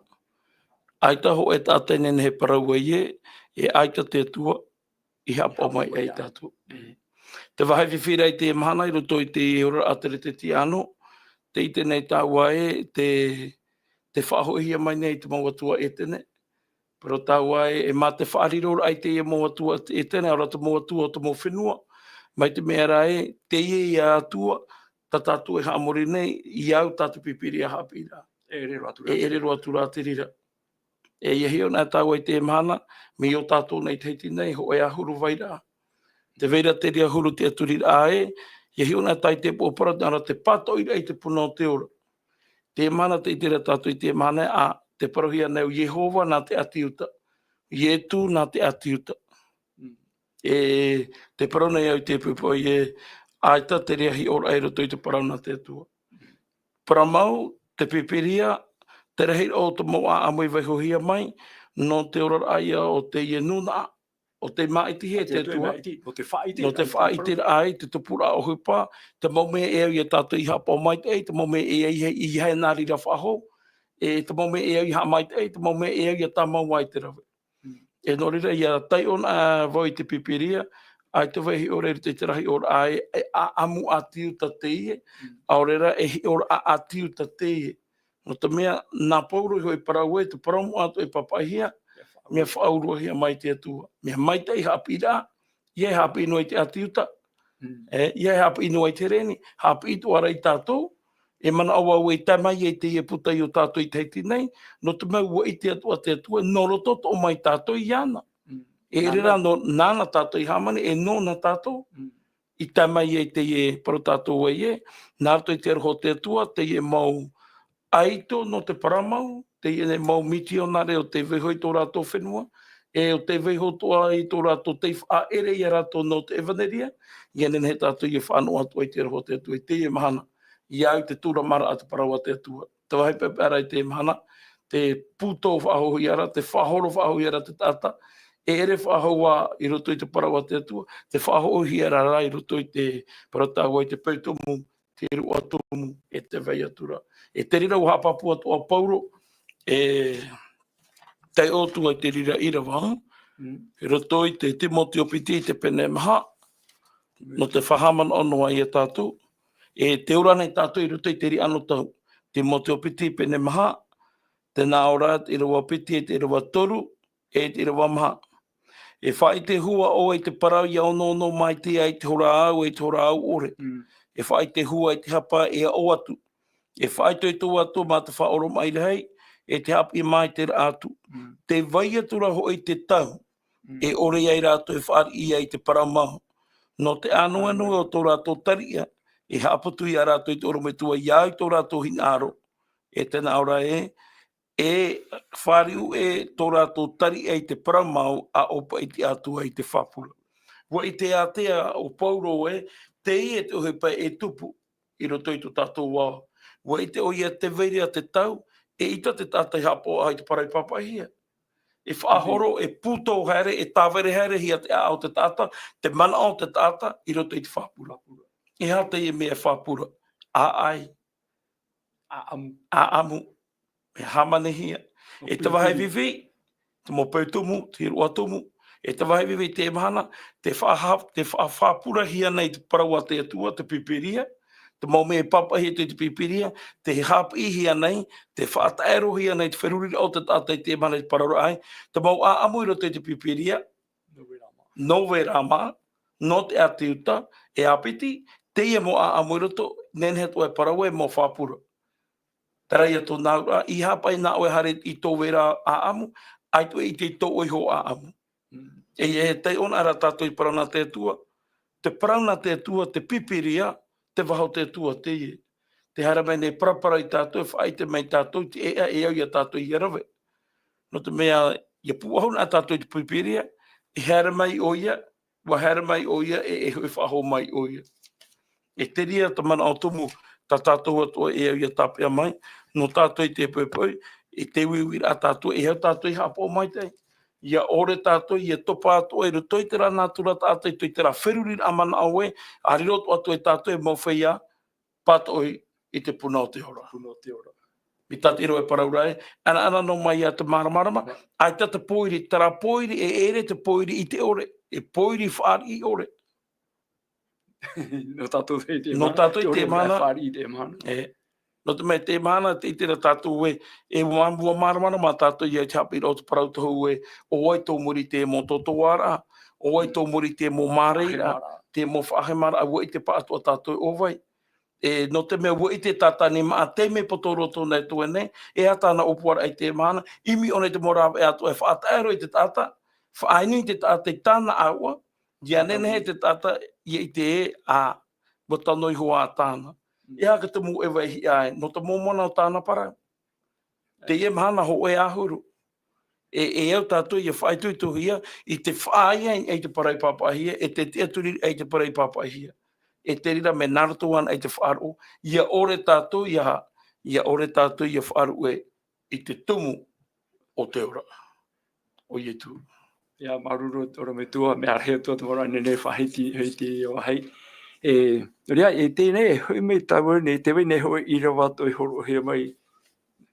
ʻAita hōʻē taʻata e nehenehe e parau ai ē, e ʻaita te Atua, i haʻapaʻo mai ia tātou. Mm. Te vāhi fifi ra i teie mahana i roto i te oraraʻa Teretetiano, tē ʻite nei tāua ē, te, te faʻahoʻihia mai nei te mau atua ʻētene. Parau tāua ē, e mā te faʻariroraʻa i teie mau atua ʻētene, ʻaore rā te mau atua o te mau fenua. Mai te mea ra ē, teie ia Atua, tā tātou e haʻamori nei, i au tā te Pīpīria haʻapiʻiraʻa. E ʻere roa atu ra. E ʻere roa atu ra te reira. E ʻia hiʻo anaʻe tāua i teie mahana, mai iō tātou nei Tahiti nei, hōʻē ā huru vairaʻa. Tē vai ra te reira huru tiʻaturiraʻa ē, ʻia hiʻo anaʻe tāua i te pōpara, nā reira te pātoʻiraʻa i te puna o te ora. Teie mahana tē ʻite ra tātou i teie mahana, ā, tē parauhia nei ʻo Iehova nā te ʻĀti Iuta. Ietu nā te ʻĀti Iuta. Mm. E tē parau nei au i te poʻipoʻi ē, ʻaita te reira hiʻoraʻa i roto i te parau nā te Atua. Parau mau, te Pīpīria, te rahiraʻa o te mau ʻāʻamu i vaihohia mai, nō te oraraʻa ia o teie nūnaʻa, ʻo tei māʻitihia e te Atua, nō te faʻaʻite, nō te faʻaʻiteraʻa i te tupuraʻa ʻohipa, te mau mea e au ia tātou i haʻapaʻo maitaʻi, te mau mea e au i, i haere nā reira faʻahou, e te mau mea e au i haʻamaitaʻi, te mau mea e au ia tāmau i te rave. Mm. E nō reira, ʻia taiʻo anaʻe vau i te Pīpīria, ʻaita vau e hiʻo ra i roto i te rahi ʻoraʻa e, e ʻaʻamu ʻātiuta teie, ʻaore rā e hiʻo ra ʻātiuta teie. Nō te mea, nā Paulo iho e parau ē, te parau moʻa atoʻa e pāpaʻihia, mea faʻauruahia mai te Atua. Mea maitaʻi haʻapiʻiraʻa, ʻeiaha e haʻapiʻi noa i te ʻĀtiuta, e, ʻeiaha e haʻapiʻi noa i te Hereni, haʻapiʻi atoʻa ra ia tātou, e manaʻo vau ē tae mai ai teie puta ia tātou i Tahiti nei, nō te mea ʻua ʻite atoʻa te Atua, nō roto atoʻa mai tātou iāna. E ʻere rā nō, nāna tātou i hāmani, e nōna tātou. I tae mai ai teie parau tātou ai ē, nā roto i te aroha o te Atua, teie mau ʻaito nō te parau mau, teie nei mau mitionare ʻo tē vaiiho i tō rātou fenua, e ʻo tē vaiiho atoʻa i tō rātou tei faʻaʻere ia rātou nō te ʻevaneria, ʻia nehenehe tātou ʻia faʻanaho atoʻa i te aroha o te Atua i teie mahana, ʻia au i te tūramaraʻa te parau a te Atua. Te vāhi peʻapeʻa ra i teie mahana, tē pūtō faʻahou hia ra, tē faʻahoro faʻahou hia ra te taʻata, e ʻere faʻahou ā i roto i te parau a te Atua, tē faʻahou hia ra rā i roto i te parau tāua i te peu tumu, te hiʻoraʻa tumu, e te vai atu ra. E te reira ʻua haʻapāpū atoʻa Paulo, e taiʻo atu ai te reira ʻīrava, i roto i te Timoteo piti i te pene maha, nō te faʻahaʻamanaʻo noa ia tātou, e tē ora nei tātou i roto i te reira anotau. Timoteo piti pene maha, tē nā ʻō ra te ʻīrava piti e te ʻīrava toru, e te ʻīrava maha. E faʻaʻite hua ʻoe i te parau ʻia onoono mai te ai te hora au, e te hora au ʻore. E faʻaʻite hua i te hapa e aʻo atu. E faʻaitoito atu mā te faʻaoromaʻi rahi, e te haʻapiʻi mai te raʻa atu. Tē vai atu ra hoʻi te tau, e ʻore ai rātou e fāriʻi ai te parau mau. Nō te ānuenue o tō rātou tariʻa, e haʻaputu ia rātou i te ʻorometua ʻia au i tō rātou hinaʻaro. E tē nā ʻō ra ē, e fāriu e tō rātou tariʻa i te parau mau, ʻa ʻōpaʻi te Atua i te fāpura. ʻUa ʻite ātea ʻo Paulo ē, teie te ʻohipa e tupu i roto i tō tātou ao. ʻUa ʻite ʻoia tē vai ra te tau, eʻita te taʻata e haʻapaʻo ai te parau i pāpaʻihia. E faʻahoro, e pūtō haere, e tāvere haere hia te ʻāʻau o te taʻata, te manaʻo o te taʻata i roto i te fāpura. E aha teie mea e fāpura? ʻAʻai. ʻAʻamu. ʻAʻamu. E hāmanihia. E te vāhi vivi, te mau peu tumu, te hiʻoraʻa tumu. E te vāhi vivi i teie mahana, tē faʻaha-, tē faʻa-, fāpurahia nei te parau a te Atua, te Pīpīria, te mau mea e pāpaʻihia i te Pīpīria, tē haʻapiʻihia nei, tē faʻataʻerohia nei te feruriraʻa o te taʻata i teie mahana i te parau ra ē, te mau ʻaʻamu i roto i te Pīpīria, nō vērā mā, nō te ʻĀtiuta, e ʻāpiti, teie mau ʻaʻamu i roto, nehenehe atoʻa e parau ē, mau fāpura. Terā ia tōna auraʻa, ʻeiaha paʻi nā ʻoe e haere i tō vērā ʻaʻamu, ʻaita e ʻite i tō ʻoe iho ʻaʻamu. E, e taiʻo na ra tātou i te parau nā te Atua, te parau nā te Atua, te Pīpīria, te vāhi o te Atua teie. Tē haere mai nei e paraparau ia tātou, e faʻaʻite mai ia tātou, te ʻēʻa e au ia tātou ʻia rave. Nō te mea, ʻia pūʻohu na tātou i te Pīpīria, e haere mai ʻoia, ʻua haere mai ʻoia, e, e hoʻi faʻahou mai ʻoia. E te reira te manaʻo tumu, tā tātou atoʻa e au ʻia tāpeʻa mai, nō tātou i te poipoi, e te uiuiraʻa tātou, e au tātou i haʻapaʻo maitaʻi. ʻIa ʻore tātou, ʻia topa atoʻa i roto i terā nātura taʻata, i roto i terā feruriraʻa manaʻo ē, ʻa riro atoʻa atu e tātou e mau feiā, pātoʻi i te puna o te ora. Puna o te ora. Mai tā te ʻīrava e parau ra ē, ʻanaʻana noa mai ia te māramarama, ʻaita te pōiri, terā pōiri, e ʻere te pōiri i te ʻore, e pōiri fāriʻi ʻore. Nō tātou i te, nō tātou i te mahana. Fāriʻi i te mahana. E, nō te mea i te mahana, tē ʻite ra tātou ē, e ua, ua māramarama tātou ia i te haʻapiʻiraʻa o te parau tohu ē, ʻo vai tō muri i te mau tōtōaraʻa, ʻo vai tō muri i te mau māreiraʻa, te mau faʻahemaraʻa, ʻua ʻite pāʻatoʻa tātou ʻo vai. E, nō te mea ʻua ʻite tātou nei mā te mea poto roto nei tō ʻoe nei, e aha tāna ʻōpuaraʻa i te mahana, ʻimi ʻōna i te mau rāveʻa atoʻa e faʻataʻero i te taʻata, faʻainu i te taʻata i tāna ʻāua, ʻia nehenehe te taʻata ʻia ʻite ē, ā, ʻua tano iho ā tāna. E aha te mau ʻeva e hiʻa ai, nō te momona o tāna parau. Teie mahana hōʻē ʻahuru. E, e au tātou ʻia faʻaitoitohia i te faʻaʻite i te parau i pāpaʻihia, e te tiʻaturi i te parau i pāpaʻihia. E te reira mea nā roto anaʻe i te faʻaroʻo, ʻia ʻore tātou, ʻia, ʻia ʻore tātou ʻia faʻaruʻe i te tumu o te ora. ʻO Ietu. ʻIa, māuruuru ʻorometua, mea rahi atu te mau nehenehe faʻahiti i te vāhi. E, nō reira, e teie nei, e hoʻi mai tāua nei, tē vai nei hōʻē ʻīrava atoʻa e hōroʻahia mai,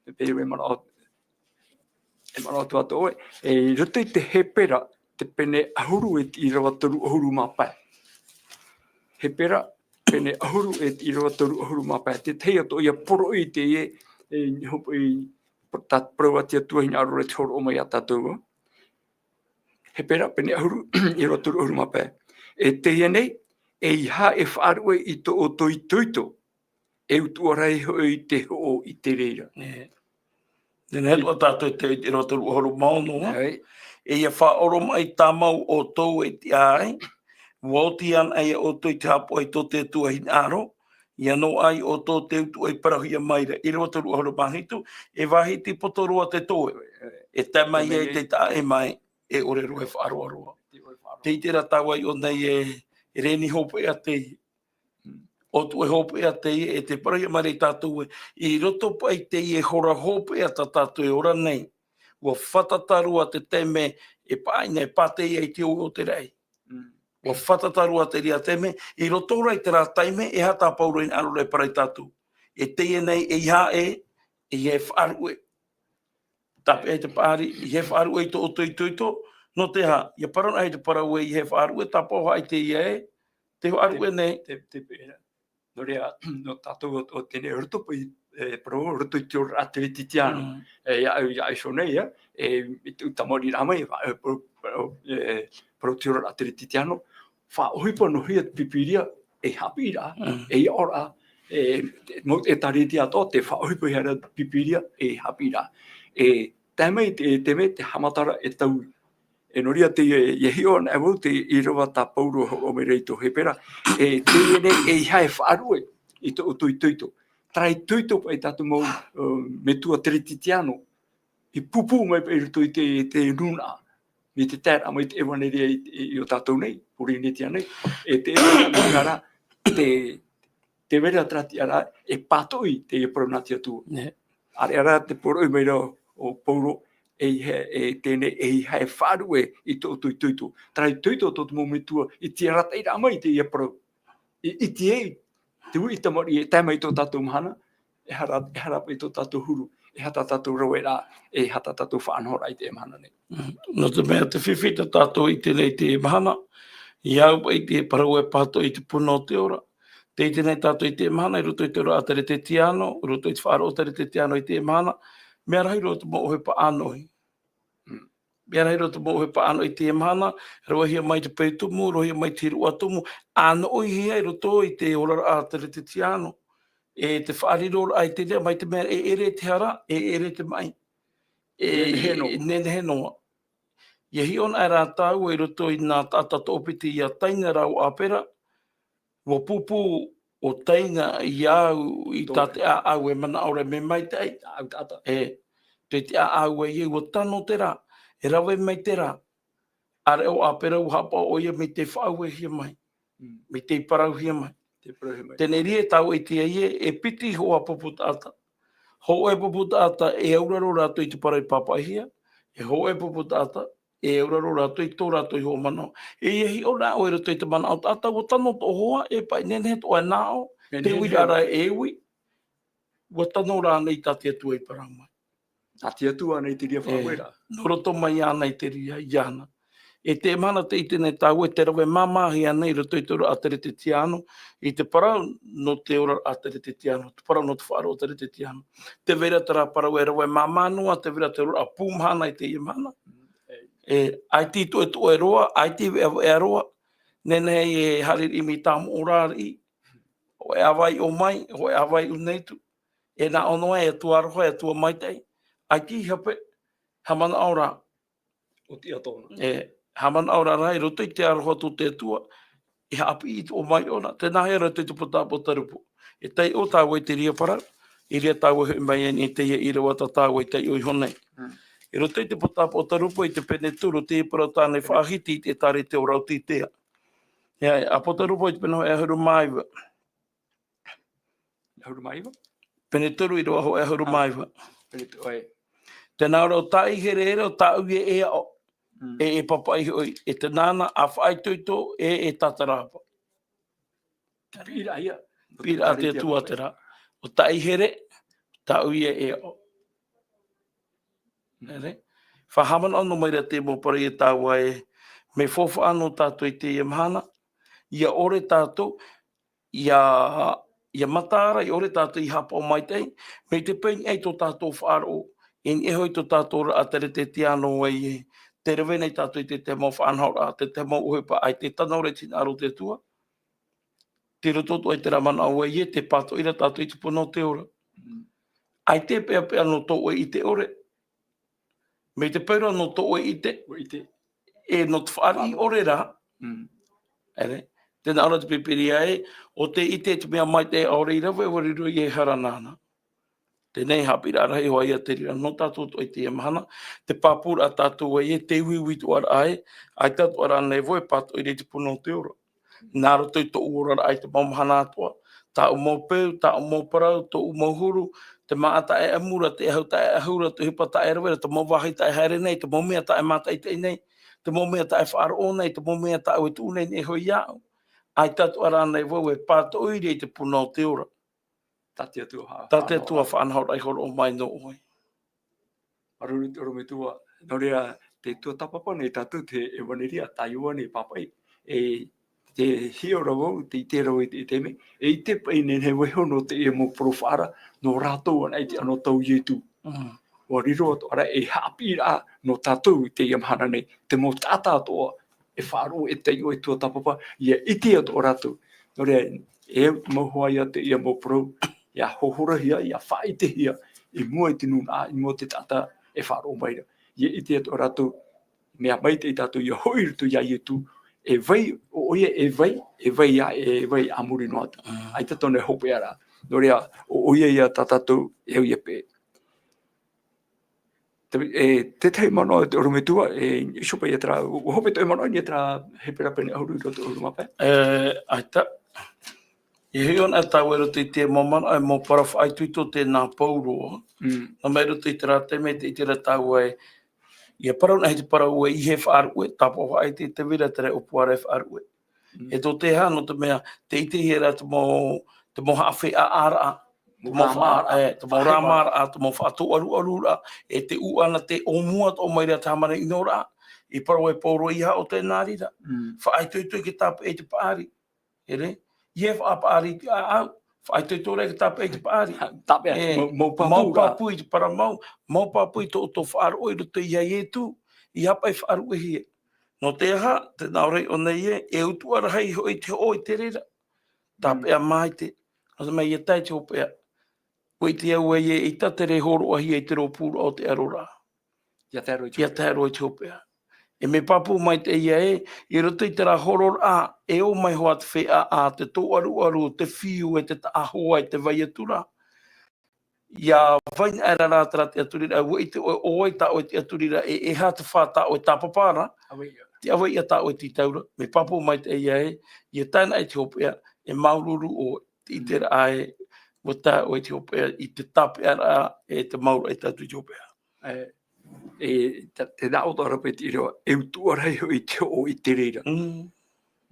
e pēnei e manaʻo, e manaʻo atu atoʻa ē, e, i roto i te Hepera, te pene ʻahuru e te ʻīrava toru ʻahuru mā pae. Hepera, pene ʻahuru e te ʻīrava toru ʻahuru mā pae. Te tahi atoʻa ia poroʻi teie, e, hope, e, tā parau a te Atua hinaʻaro ra te hōroʻa mai iā tātou. Hepera, pene ʻahuru, ʻīrava toru ʻahuru mā pae. E teie nei, ʻeiaha e faʻaruʻe i tō ʻoutou itoito, e utuʻa rahi hoʻi te hoʻo i te reira. E. Nē, nē, atoʻa tātou te, te ʻīrava toru ʻahuru mā ono, ā? ʻEi. E ʻia faʻaoromaʻi tāmau ʻoutou e tiʻa ai, ʻua oti anaʻe ʻoutou i te haʻapaʻo i tō te Atua hinaʻaro, ʻia noaʻa ʻoutou te utuʻa i parauhia mai ra. ʻĪrava toru ʻahuru mā hitu, e vāhi tīpoto roa te toe, e tae mai ai te taʻa ʻē mai, e ʻore roa e faʻaroaroa. Tē ʻite ra tāua i ʻō nei e, e reni hopeʻa teie. ʻO te hopeʻa teie, e tē parauhia mai ra ia tātou ē, i roto paʻi i teie hora hopeʻa tā tātou e ora nei, ʻua fātata roa te taime e paʻi nei, e pātē ai te ʻoire o te raʻi. ʻUa fātata roa te reira taime, i roto rā i terā taime, e aha tā Pauro e hinaʻaro ra e parau ia tātou. E teie nei, ʻeiaha e, ʻeiaha e faʻaruʻe. Tāpeʻa te paʻari, ʻeiaha e faʻaruʻe i tō ʻoutou itoito, nō te aha, ʻia parau anaʻe te parau ē, ʻeiaha e faʻaruʻe, tāpaʻo hoʻi teie ē, te faʻaruʻe nei. Te, te, te, nō reira, nō tātou ʻo, ʻo teie nei, roto paʻi, e, parau, roto i te oraraʻa teretetiano. Mm. E, ia, ia, iho nei, ia, e, i te tamariʻiraʻa mai, e, parau, parau, e, parau te oraraʻa teretetiano, faʻaʻohipa noa hia te Pīpīria, e haʻapiʻiraʻa, mm, e aʻoraʻa, e, mau ʻĒtārētia atoʻa, tē faʻaʻohipa hia ra te Pīpīria, e haʻapiʻiraʻa. E, tae mai te, te mea, te haʻamataraʻa e taui. E nō reira te, e, ʻia hiʻo anaʻe vau te ʻīrava tā Pauro e hōroʻa mai ra i tō Hepera, e, teie nei, ʻeiaha e faʻaruʻe i tō ʻoutou itoito. Terā itoito paʻi tātou mau, e, metua teretetiano, i pūpū mai paʻi i roto i te, te nūnaʻa, mai te taeraʻa mai te ʻevaneria i, i, i ō tātou nei, Pōrīnetia nei, e te ʻevaneria ra, te, te vai ra terā tiʻaraʻa, e pātoʻi teie parau nā te Atua. Nē. ʻAreʻa rā te poroʻi mai ra ʻo Pauro, ʻeiaha, e teie nei, ʻeiaha e faʻaruʻe i tō ʻoutou itoito. Terā itoito tō te mau metua, i te arataʻiraʻa mai i teie parau. I, i te, te uʻi tamariʻi e tae mai i tō tātou mahana, e aha rā, e aha rā paʻi tō tātou huru, e aha tā tātou rave ra, e aha tā tātou faʻanahoraʻa i teie mahana nei. Mm. Nō te mea te fifi tā tātou i teie nei teie mahana, ʻia au paʻi te parau e pātoʻi i te puna o te ora. Tē ʻite nei tātou i teie mahana, i roto i te oraraʻa teretetiano, i roto i te faʻaroʻo teretetiano i teie mahana, mea rahi roa te mau ʻohipa ʻānoʻi. Mm. Mea rahi roa te mau ʻohipa ʻānoʻi i teie mahana, ravehia mai te peu tumu, ravehia mai te hīroʻa tumu, ʻānoʻihia i roto i te oraraʻa teretetiano. E te faʻariroraʻa i te reira, mai te mea e ʻere te hara, e ʻere te maʻi. E nehenehe noa. E nehenehe noa. ʻIa hiʻo anaʻe rā tāua i roto i nā taʻata toʻopiti iā Taina rāua ʻāpera, ʻua pūpū ʻo Taina iā au i tā te ʻāʻau e manaʻo ra mea maitaʻi. ʻĀʻau taʻata. E, te, te ʻāʻau ē, ʻua tano terā, e rave mai terā. ʻĀreʻa ʻo ʻĀpera ʻua haʻapaʻo ʻoia mai tei faʻauehia mai. Mm. Mai tei parauhia mai. Tei parauhia mai. Teie nei e tāua i te ʻāʻau ē, e piti hōʻē pupu taʻata. Hōʻē pupu taʻata e auraro rātou i te parau i pāpaʻihia, e hōʻē pupu taʻata e auraro rātou i tō rātou iho manaʻo. E ʻia hiʻo na ʻoe i roto i te manaʻo taʻata, ʻua tano tō hoa, e paʻi nehenehe tō ʻoe nā ʻō, te uiraʻa ra e ui, ʻua tano rānei tā te Atua i parau mai. Nā te Atua ānei te reira faʻaueraʻa. Nō roto mai ānei te reira, iāna. E teie mahana tē ʻite nei tāua e te rave māmāhia nei i roto i te oraraʻa teretetiano, i te parau nō te oraraʻa teretetiano, te parau nō te faʻaroʻo teretetiano. Tē vai ra terā parau e rave māmā noa, tē vai ra te oraraʻa pū mahana i teie mahana. Mm, e. E, ʻaita i toʻetoʻe roa, ʻaita i veʻaveʻa roa, nehenehe e haere riʻi mai tāmoʻo ra riʻi, hōʻē ʻāvaʻe i ʻō mai, hōʻē ʻāvaʻe i ʻunaʻi atu, e nā ʻō noa e Atua aroha, e Atua maitaʻi, ʻaita i hape, haʻamanaʻo rā. ʻO te Atua. E, haʻamanaʻo rā rā, i roto i te aroha tō te Atua, e haʻapiʻi i te ʻōmaʻi ʻōna, tē nā hea ra i te putaputā Rupu. E taiʻo tāua i te reira parau, i reira tāua e hoʻi mai ai i teie ʻīrava tā tāua i taiʻo iho nei. Mm. I roto i te putaputā Rupu, i te pene toru, te parau tāna i faʻahiti i te ʻĒtārētia o Raotitea. ʻĒ, ʻĀpōtarupo i te pene hōʻē ʻahuru mā iva. ʻAhuru mā iva? Pene toru ʻīrava hōʻē ʻahuru mā iva. Pene toru, ʻoe. Tē nā ʻō ra, ʻo tāʻihere ra, ʻo tāʻu ïa e aʻo. Mm. E, e papaʻi hoʻi, e te nānā, ʻa faʻaitoito, e, e tātarahapa. Piʻiraʻa ia. Piʻiraʻa a te Atua terā. ʻO tāʻihere, tāʻu ïa e aʻo. Mm. Ere? Faʻahaʻamanaʻo noa mai ra te mau parau ia tāua e, Mea faufaʻa nō tātou i teie mahana, ʻia ʻore tātou, ʻia, ʻia mataara, ʻia ʻore tātou i haʻapaʻo maitaʻi, mai te peu i niʻa i tō tātou faʻaroʻo, i niʻa hoʻi tō tātou raʻa teretetiāno ē, tē rave nei tātou i te tahi mau faʻanahoraʻa, te tahi mau ʻohipa, ʻaita e tano ra i te hinaʻaro o te Atua, tei roto atoʻa i terā manaʻo ē, tē pātoʻi ra tātou i te puna o te ora. Mm. ʻAita e peʻapeʻa nō tō ʻoe ʻite ʻore. Mai te peu ra nō tō ʻoe ʻite. ʻOe ʻite. E nō te fāriʻi ʻore ra. Mm. ʻEre. Tē nā ʻō ra te Pīpīria ē, ʻo te ʻite te mea maitaʻi ʻaore i rave, ʻua riro ʻoia i haʻapaʻo nāna. Teie nei haʻapiʻiraʻa rahi hoʻi ia te reira nō tātou atoʻa i teie mahana, te pāpūraʻa tātou ē, te uiui atoʻa ra ē, ʻaita atoʻa rānei vau e pātoʻi ra i te puna o te ora. Nā roto i tōʻu oraraʻa i te mau mahana atoʻa, tāʻu mau peu, tāʻu mau parau, tōʻu mau huru, te māʻa taʻe ʻamu ra, te ʻahu taʻe ʻahu ra, te ʻohipa taʻe rave ra, te mau vāhi taʻe haere nei, te mau mea taʻe mātaʻitaʻi nei, te mau mea taʻe faʻaroʻo nei, te mau mea taʻu e tuʻu nei, nei hoʻi iāʻu. ʻAita atoʻa rānei vau e pātoʻi ra i te puna o te ora. Tā te Atua ha-, Tā te Atua faʻanahoraʻa. Faʻanahoraʻa i hōroʻa mai nō ʻoe. Māuruuru te ʻorometua, nō reira, te tuatāpapa nei tātou te ʻevaneria tā Ioane i pāpaʻi. E te hiʻo ra vau, te ʻite ra vau i te, i te mea, e ʻite paʻi nei, nei vaiho nō teie mau parau faʻaara, nō rātou anaʻe i te anotau o Ietu. Mm. ʻUa riro atoʻa ra e haʻapiʻiraʻa nō tātou i teie mahana nei, te mau taʻata atoʻa, e faʻaroʻo, e taiʻo, e tuatāpapa, ʻia ʻite atoʻa rātou. Nō reira, e mau hoa ia teie mau parau, ʻia hohorahia, ʻia faʻaʻitehia, i mua i te nūnaʻa, i mua i te taʻata e faʻaroʻo mai ra. ʻIa ʻite atoʻa rātou, mea maitaʻi tātou ʻia hoʻi i roto iā Ietu, e vai, ʻo, ʻoia e vai, e vai ā, e vai a muri noa atu. Mm. ʻAita tōna hopeʻaraʻa. Nō reira, ʻo, ʻoia ia tā tātou, e au ia pē. Te, e, te tahi manaʻo te ʻorometua, e, i sopa ia terā, ʻua hope tō ʻoe manaʻo i terā Hepera pene ʻahuru i roto ʻahuru mā pae? E, ʻaita. E hiʻo anaʻe tāua i roto i te mau manaʻo, e mau parau faʻaitoito tēnā pauroa. Mm. Nā mai roto i terā taime, te ʻite ra tāua ē, ʻia parau anaʻe te parau ē, ʻeiaha e faʻaruʻe, tāpaʻo faʻaʻite i te reira terā ʻōpuaraʻa e faʻaruʻe. Mm. E tō te aha, nō te mea, tē ʻitehia ra te mau, te mau haʻafeʻaʻaraʻa, te mau Rāmāraʻa. Faʻa-, e, te mau Faʻahewa. Rāmāraʻa, te mau faʻatōʻaruʻaruraʻa, e te ʻūʻana tē ʻōmua atoʻa mai ra te hāmani ʻinoraʻa, i parau e Paulo ʻeiaha ʻo tē nā reira. Mm. Faʻaitoito i te tāpeʻa i te paʻari. ʻEre, ʻeiaha e faʻapaʻari i te ʻāʻau, faʻaitoito ra i te tāpeʻa i te paʻari. Ha, tāpeʻa, e, mau, mau pāpū mau ra. Pāpū i te parau mau, mau pāpū i tō, tō faʻaroʻo i roto iā Ietu, ʻeiaha paʻi e faʻaruʻehia. Nō te aha, tē nā ʻō ra i ʻō nei ē, e utuʻa rahi hoʻi te hoʻo i te reira. Tāpeʻa Mm. maitaʻi. Nō te mea ʻia tae i te hopeʻa. ʻUa ʻite au ē, ʻeita te hōroʻahia i te rōpūraʻa o te ʻaroraʻa. ʻIa tae roa i te ʻIa tae roa i te hopeʻa. E mea pāpū maitaʻi ē, i roto i terā hororaʻa, e ō mai hoʻi te feʻaʻa, te tōʻaruʻaru, te fiu, e te taʻahoa, e te vai atu ra. ʻIa vai anaʻe ra terā tiʻaturiraʻa, ʻua ʻite ʻoe, ʻo vai tā ʻoe tiʻaturiraʻa, e, e aha te fā tā ʻoe tāpapa ra, ʻAveiʻa. Te ʻaveiʻa tā ʻoe tītau ra, mea pāpū maitaʻi ē, ʻia tae anaʻe i te hopeʻa, e māuruuru ʻoe, te ʻiteraʻa ē, ʻua tae ʻoe i te hopeʻa, i te tāpeʻaraʻa, e te mauraʻa i tātou i te hopeʻa. E, e, tā, tē nā ʻō atoʻa ra paʻi te ʻīrava, e utuʻa rahi hoʻi te hoʻo i te reira. Mm.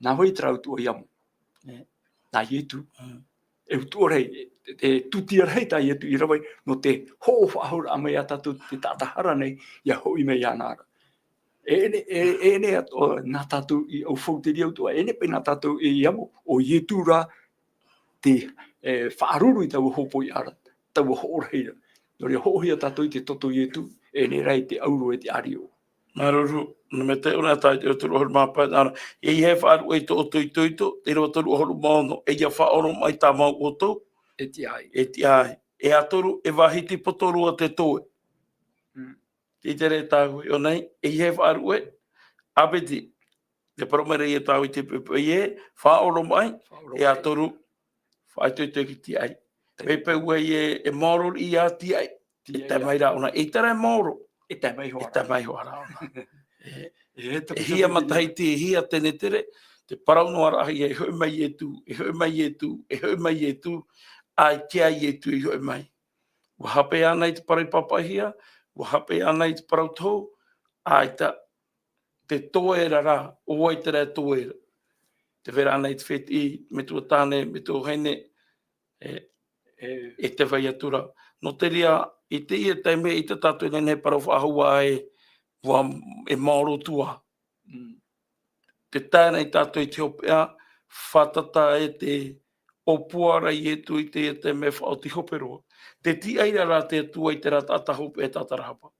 Nā vai terā utuʻa i amo? E. Nā Ietu. Mm. E utuʻa rahi, e, e tūtia rahi tā Ietu i rave, nō te hoʻo faʻahou mai iā tātou te taʻata hara nei, ʻia hoʻi mai iāna ra. E ʻere, e, e ʻere atoʻa nā tātou i ʻaufau te reira utuʻa, e ʻere paʻi nā tātou i amo, ʻo Ietu rā, te, e, faʻaruru i taua hōpoiʻa ra, taua hoʻo rahi ra. Nō reira, hoʻohia tātou i te toto o Ietu, e ʻere rā i te ʻauro, e te ʻārio. Māuruuru, nō te mea tē ʻō ra tātou i te toru ʻahuru mā pae, nā reira, ʻeiaha e faʻaruʻe i tō ʻoutou itoito, te ʻīrava toru ʻahuru mā ono, ʻeiaha faʻaoromaʻi tāmau ʻoutou. E tiʻa ai. E tiʻa ai. E toru, e vāhi tīpoto roa te toe. Mm. Tē ʻite ra tāua i ʻō nei, ʻeiaha e faʻaruʻe, ʻāpiti, tē parau mai ra ia tāua i te poʻipoʻi ē, faʻaoromaʻi, Faʻaoromaʻi. E toru, faʻaitoito i te tiʻa ai. Te Mea pau ē, e, e maoro i te tiʻa ai. Tiʻa ai. E tae mai ra ʻōna, ʻeita rā e maoro. E tae mai hoʻi ra. E tae mai hoʻi ra ʻōna. E, E, e, e hia matahiti, e hia tenetere, te parau noa ra ia, e hoʻi mai Ietu, e hoʻi mai Ietu, e hoʻi mai Ietu, ʻaita Ietu i hoʻi mai. ʻUa hape ānei te parau i pāpaʻihia, ʻua hape ānei te parau tohu, ʻaita, te toe ra rā, ʻo vai terā toe ra. Tē vai ra ānei te fētiʻi, metua tāne, metua vahine, e, E. e te vai atu ra. Nō te reira, i teie taime, ʻeita tātou e nehenehe e parau faʻahou ē, ʻua, e maoro atu ā. Mm. te tae nei tātou i te hopeʻa, fātata e te ʻōpua ra Ietu i te, te mea faʻaoti hope roa. Te tiʻa ra te Atua i te rā taʻata hopeʻa e tātarahapa.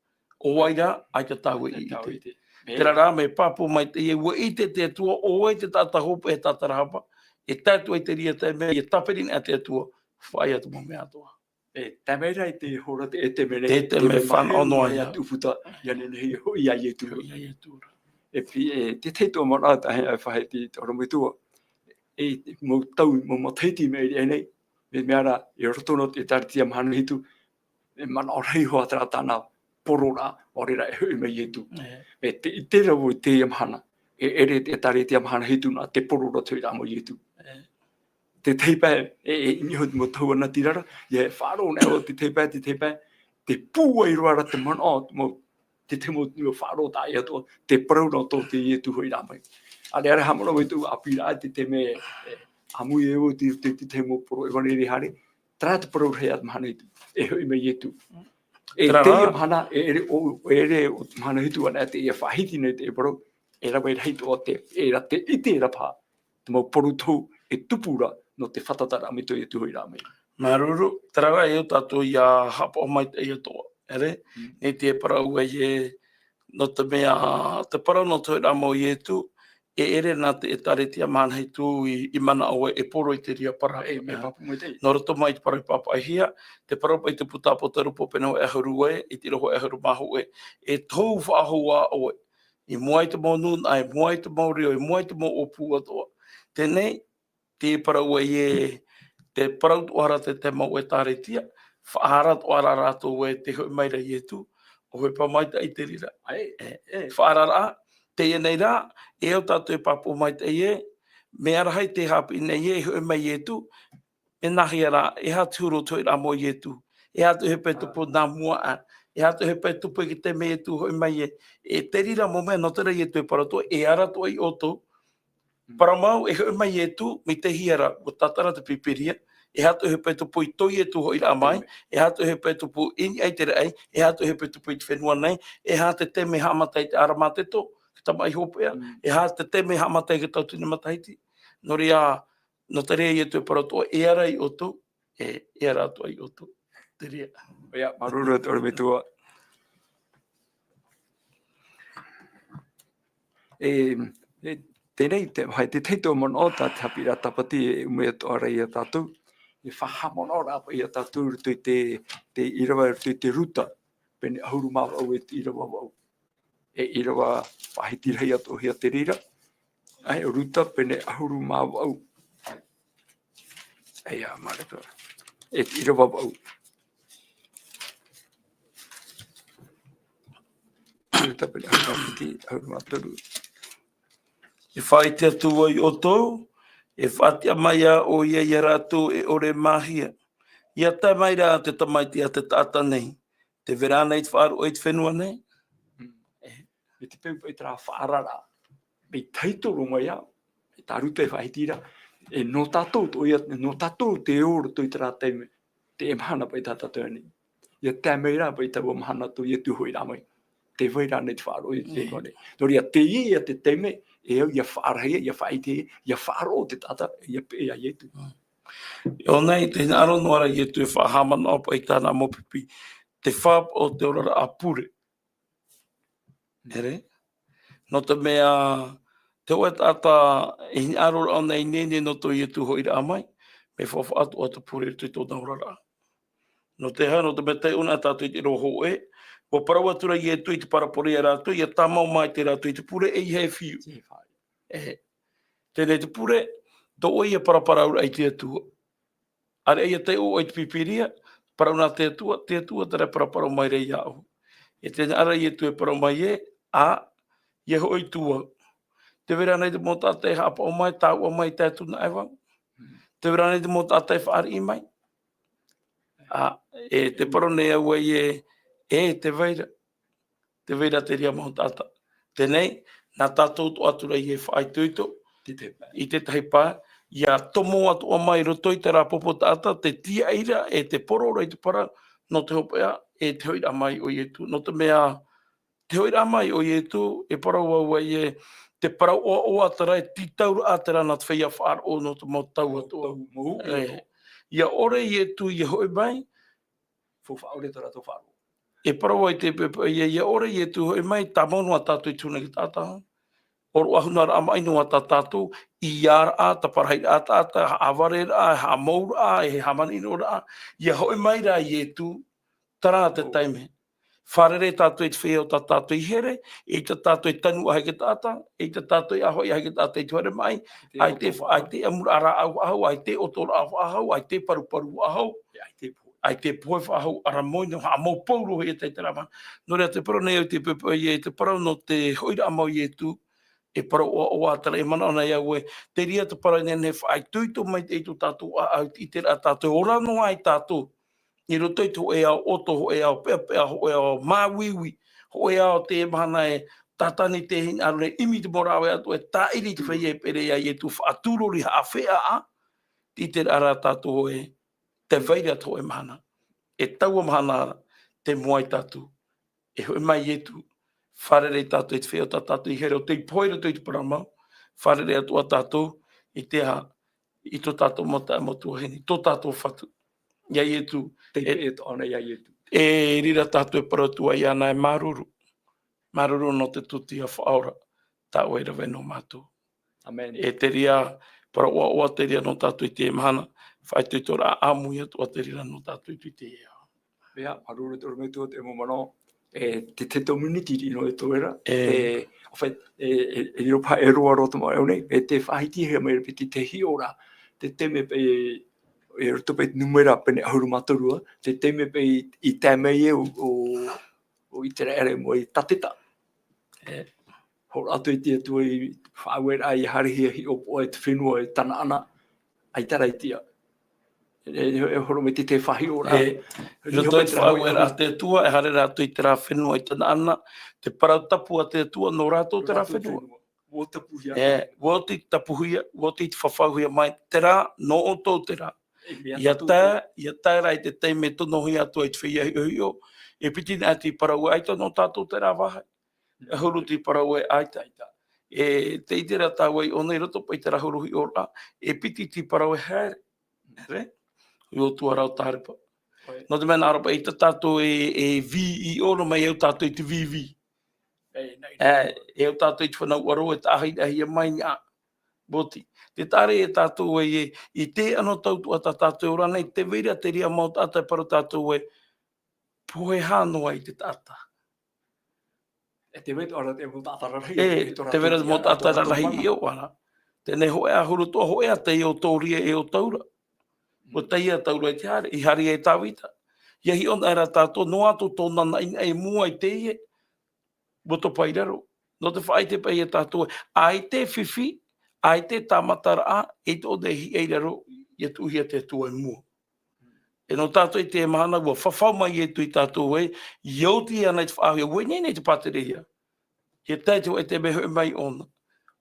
ʻO vai rā, ʻaita tāua i ʻite. Terā rā, mea pāpū maitaʻi ē, ʻua ʻite te Atua, ʻo vai te taʻata hopeʻa e tātarahapa, e tae atu ai te reira taime, e tāpiri nei te Atua, faʻaea atu mau mea atoʻa. E, tae mai ra i te hora te, e te mea, te, te mea fānaʻo noa mai ia. Atu puta, ia nehenehe hoʻi ia Ietu. Ia Ietu ra. E pi-, e, te tahi atoʻa manaʻo, tahi e faʻahiti te ʻorometua. E, mau tau, mau matahiti mea i reira nei. Mea, mea ra, i roto noa te ʻĒtārētia mahana hitu, e manaʻo rahi hoʻi terā tāna poro ra, ʻaore rā e hoʻi mai Ietu. E. E te, i te rau i teie mahana, e ʻere te ʻĒtārētia mahana hitu nā te poro ra te hoʻiraʻa mai Ietu. E. Te tahi pae, e, e, i niʻa iho te mau tau anatirara, ia e faʻaroʻo nei ʻo te tahi pae, te tahi pae, te pūai roa ra te manaʻo, mau, te tahi mau, mau faʻaroʻo taʻa ʻē atoʻa, te parau nō tō te Ietu hoʻiraʻa mai. ʻAreʻa haʻamanaʻo mai tōʻu ʻāpīraʻa, te taime, e, ʻāmui e au te, te, te tahi mau poro ʻevaneria haere, terā te parau rahi a te mahana hitu, e hoʻi mai Ietu. E terā teie rā. Mahana, e ʻere ʻo, e ʻere ʻo te mahana hitu anaʻe teie faʻahiti nei te parau, e rave rahi atoʻa te, e rā te ʻite ra paha, te mau parau tohu e tupu ra, nō te fātataraʻa mai tō Ietu hoʻiraʻa mai. Māuruuru, terā rā e au tātou ia haʻapaʻo maitaʻi atoʻa, ʻere? Mm. Nei te parau ē, nō te mea, te parau nō te hoʻiraʻa mau Ietu, e ʻere nā te ʻĒtārētia mahana hitu i, i manaʻo ē, e poro i te reira parau. E, mea pāpū maitaʻi. Nō roto mai i te parau i pāpaʻihia, te parau paʻi te puta ʻĀpōtarupo pene hōʻē ʻahuru ē, i te ʻīrava hōʻē ʻahuru mā hōʻē, e tohu faʻahou ā ʻoe. I mua i te mau nūnaʻa, i mua i te mau reo, i mua i te mau ʻōpū atoʻa. Teie nei, te parau ē, te parau atoʻa ra te, te mau ʻĒtārētia, faʻaara atoʻa ra rātou ē te hoʻi mai ra Ietu, ʻo hoʻi paʻi maitaʻi te reira. Ē, e, e. Faʻaararaʻa, teie nei rā, e au tātou e pāpū maitaʻi ē, mea rahi te haʻapiʻi nei ē, e hoʻi mai Ietu, e nāhea rā, e aha te huru o te hoʻiraʻa mau Ietu, e aha te hopeʻa tupu nā mua aʻe, e aha te hopeʻa tupu i te taime Ietu hoʻi mai ē, e te reira mau mea, nō terā Ietu e parau atoʻa, e ara atoʻa ia ʻoutou, Mm. Parau mau, e hoʻi mai Ietu, mai te hea ra, ʻua tātara te Pīpīria, e aha te hopeʻa tupu i tō Ietu hoʻiraʻa mai, e aha te hopeʻa tupu i niʻa i te raʻi, e aha te hopeʻa tupu i te fenua nei, e aha te taime haʻamata i te ʻāramātetoto, te tamaʻi hopeʻa, Mm. e aha te taime haʻamata i te tauatini matahiti. Nō reira, nō terā Ietu e parau atoʻa, e ara ia ʻoutou, e, e ara atoʻa ia ʻoutou. Te reira. ʻOia, māuruuru te ʻorometua. E, e, teie nei, te, hai, te tahi atoʻa manaʻo tā te haʻapiʻiraʻa Tāpati e ʻume atoʻa ra ia tātou. E faʻahaʻamanaʻo ra paʻi ia tātou i roto i te, te ʻīrava, i roto i te Ruta, pene ʻahuru mā vaʻu e te ʻīrava vaʻu. E ʻīrava faʻahiti rahi atoʻa hia te reira. ʻAe, Ruta pene ʻahuru mā vaʻu. ʻAia, mā reira. E te ʻīrava vaʻu. Ruta pene ʻahuru mā piti, ʻahuru mā toru. E faʻaʻite atu vau ia ʻoutou, e faʻatiʻa mai ā ʻoia ia rātou e ʻore māhia. ʻIa tae mai rā te Tamaiti a te taʻata nei. Tē vai ra ānei te faʻaroʻo i te fenua nei? Mm. E, mai te peu paʻi terā faʻaararaʻa. Mai tahi toro mai ā, mai tā Ruta e faʻahiti ra, e nō tātou, tō ia, nō tātou te ō roto i terā taime, te mahana paʻi tā tātou nei. ʻIa tae mai rā paʻi taua mahana tō Ietu hoʻiraʻa mai. Tē vai ra ānei te faʻaroʻo i te fenua nei. Nō reira, teie ia te taime, e au ʻia faʻarahi, ʻia faʻaʻite, ʻia faʻaroʻo te taʻata, ʻia peʻe ia Ietu. Mm. ʻIa ʻō nei, tē hinaʻaro noa ra Ietu e faʻahaʻamanaʻo paʻi i tāna mau pipi, te fā o te oraraʻa pure. ʻEre? Nō te mea, te hōʻē taʻata e hinaʻaro ra ʻōna i nehenehe nō tō Ietu hoʻiraʻa mai, mea faufaʻa atoʻa te pure i roto i tōna oraraʻa. Nō te aha, nō te mea taiʻo na tātou i te ʻīrava hōʻē, ʻua parau atu ra Ietu i te parabole ia rātou, ʻia tāmau maitaʻi rātou i te pure, ʻeiaha e fiu. Te fā. E, teie nei te pure, tō ʻoe ia paraparauraʻa i te Atua. ʻAreʻa ʻia taiʻo ʻoe i te Pīpīria, parau na te Atua, te Atua terā e paraparau mai ra iāʻu. E teie nei rā Ietu e parau mai ē, ā, ʻia hoʻi atu vau. Tē vai ra ānei te mau taʻata e haʻapaʻo mai, taʻua mai, tae atu na vau. Tē vai ra ānei te mau taʻata e fāriʻi mai. Ā, e te parau nei au ē, e, tē vai ra. Tē vai ra te reira mau taʻata. Teie nei, nā tātou atoʻa atu ra ē e faʻaitoito, i te tahi pae, ʻia tomo atoʻa mai i roto i terā pupu taʻata, te tiaʻi ra, e te poro ra i te parau, nō te hopeʻa, e te hoʻiraʻa mai o Ietu. Nō te mea, te hoʻiraʻa mai o Ietu, e parau au ē, te parau ʻoaʻoa terā, e tītauraʻa terā nā te feiā faʻaroʻo nō te mau tau atoʻa. Tau mau, e, ʻia ʻore Ietu ʻia hoʻi mai. Fou faʻaʻore tō rātou faʻaroʻo. E parau ai te pepa, ʻia, ʻia ʻore Ietu hoʻi mai, tāmau noa tātou i te huna i te taʻata. ʻOroʻa hunaraʻa maʻi noa tā tātou, ʻīāraʻa, taparahiraʻa taʻata, haʻavareraʻa, haʻamouraʻa, e hāmaninoraʻa, ʻia hoʻi mai rā Ietu, terā te taime. Fārerei tātou i te feiā o tā tātou i here, ʻeita tātou e tanu aʻe i te taʻata, ʻeita tātou e ʻāfaʻi aʻe i te taʻata i te fare maʻi, ʻaita e fa-, ʻaita e ʻamuraʻa rāʻau faʻahou, ʻaita e ʻoto rāʻau faʻahou, ʻaita e paruparu faʻahou, ʻaita e pohe faʻahou, ʻaramoina, haʻamau paurohia te terā mā. Nō reira te parau nei au te pepa ʻoia, te parau nō te hoʻiraʻa mau Ietu, e parau ʻoaʻoa terā, e manaʻo nei au ē, te reira te parau nei, nei faʻaitoito mai te, i tō tātou ʻāʻau, i terā tātou, ora noa ai tātou. I roto i te hōʻē ao ʻoto, hōʻē ao peʻapeʻa, hōʻē ao māuiui, hōʻē ao te mahana e tātani te hinaʻaro nei, ʻimi te mau rāveʻa atoʻa, e tāʻiri te feiā e pereʻa ia Ietu, faʻatūrori, haʻafeʻaʻa, i terā rā tātou ē, tē vai ra te hōʻē mahana. E taua mahana ra, tē moe ai tātou. E hoʻi mai Ietu, fārerei tātou i te feiā o tā tātou i here, ʻo tei pohe i roto i te parau mau, fārerei atoʻa tātou i te aha, i tō tātou mau taeaʻe, mau tuahine, tō tātou Fatu. Ia Ietu, te e, e tō ana ia Ietu. E reira tātou e parau atu ai iāna e māuruuru. Māuruuru nō te tūtia faʻaora, tā ʻoe e rave nō mātou. Amen. E te reira, parau ʻoaʻoa te reira nō tātou i teie mahana, faʻaitoitoraʻa ʻāmui atoʻa te reira nō tātou i teie ao. Mea, māuruuru te ʻorometua te mau manaʻo, e te, te tō miniti i noa e tō era, e, e, ʻo fai, e, e, e riro paha e roa roa te mau au nei, e te faʻahitihia mai piti te hiʻoraʻa, te taime paʻi, e roto paʻi numera pene ʻahuru mā toru, te taime paʻi i, i tae mai e ʻo, ʻo, ʻo ʻĪteraʻera i mua i Tāteta. E, hōroʻa atu i te Atua i faʻaueraʻa, i haerehia hiʻopoʻa i te fenua i Tanaana, ʻaita rā i tiʻa. E, e, e horo mai te, te faʻahiʻoraʻa. E, i roto i te faʻaueraʻa a te Atua, e haere rātou i terā fenua i Tanaana, te parau tapu a te Atua, nō rātou terā fenua. Ua tapuhia. E, ua oti tapuhia, ua oti te fafauhia mai, terā, nō ʻoutou terā. E, mea ʻia tātou tae, ʻia tae rā i te taime e tonohia atu ai te feiā hiʻohiʻo, e piti nā te parau ē ʻaita nō tātou terā vāhi. E huru te parau ē ʻaita. E, tē ʻite ra tāua i ʻō nei i roto paʻi i terā huru hiʻoraʻa, e piti te parau ē haere. Haere? Iosua rā ʻo Tārepa. ʻOia. Nō te mea nā reira paʻi tā tātou e, e vī i ʻō, nō mai au tātou i te vīvī. E, nā, e, e au tātou i te fānau ʻaro, e taʻahiraʻahia mai nā. Ua oti. Te taʻa ra e tātou e, e, i te anotau atoʻa tā tātou e ora nei, tē vai ra te reira mau taʻata e parau tātou ē, pohe hā noa i te taʻata. E tē vai ra te mau taʻata rarahi, e, e tō rātou tē vai ra te mau taʻata rarahi i ʻō, ʻana. Teie hōʻē ʻahuru atoʻa, hōʻē ā teie ʻo Toria e ʻo Taura. ʻO teie ʻo Taura i te haere, i haere ai Tāvita. ʻIa hiʻo ana rā tātou, noa atu tōna naʻinaʻi i mua i teie, ʻua topa i raro. Nō te faʻaʻite paʻi ia tātou, ʻaita e fifi, ʻaita e tāmataraʻa, e tō te hiʻo i raro, ʻia tuʻuhia te Atua i mua. E nō tātou i teie mahana, ʻua fafau mai Ietu ia tātou ē, ʻia oti ana i te faʻahoʻi, ʻua ineine i te pāterehia. ʻIa tae te hōʻē taime e hoʻi mai ʻōna.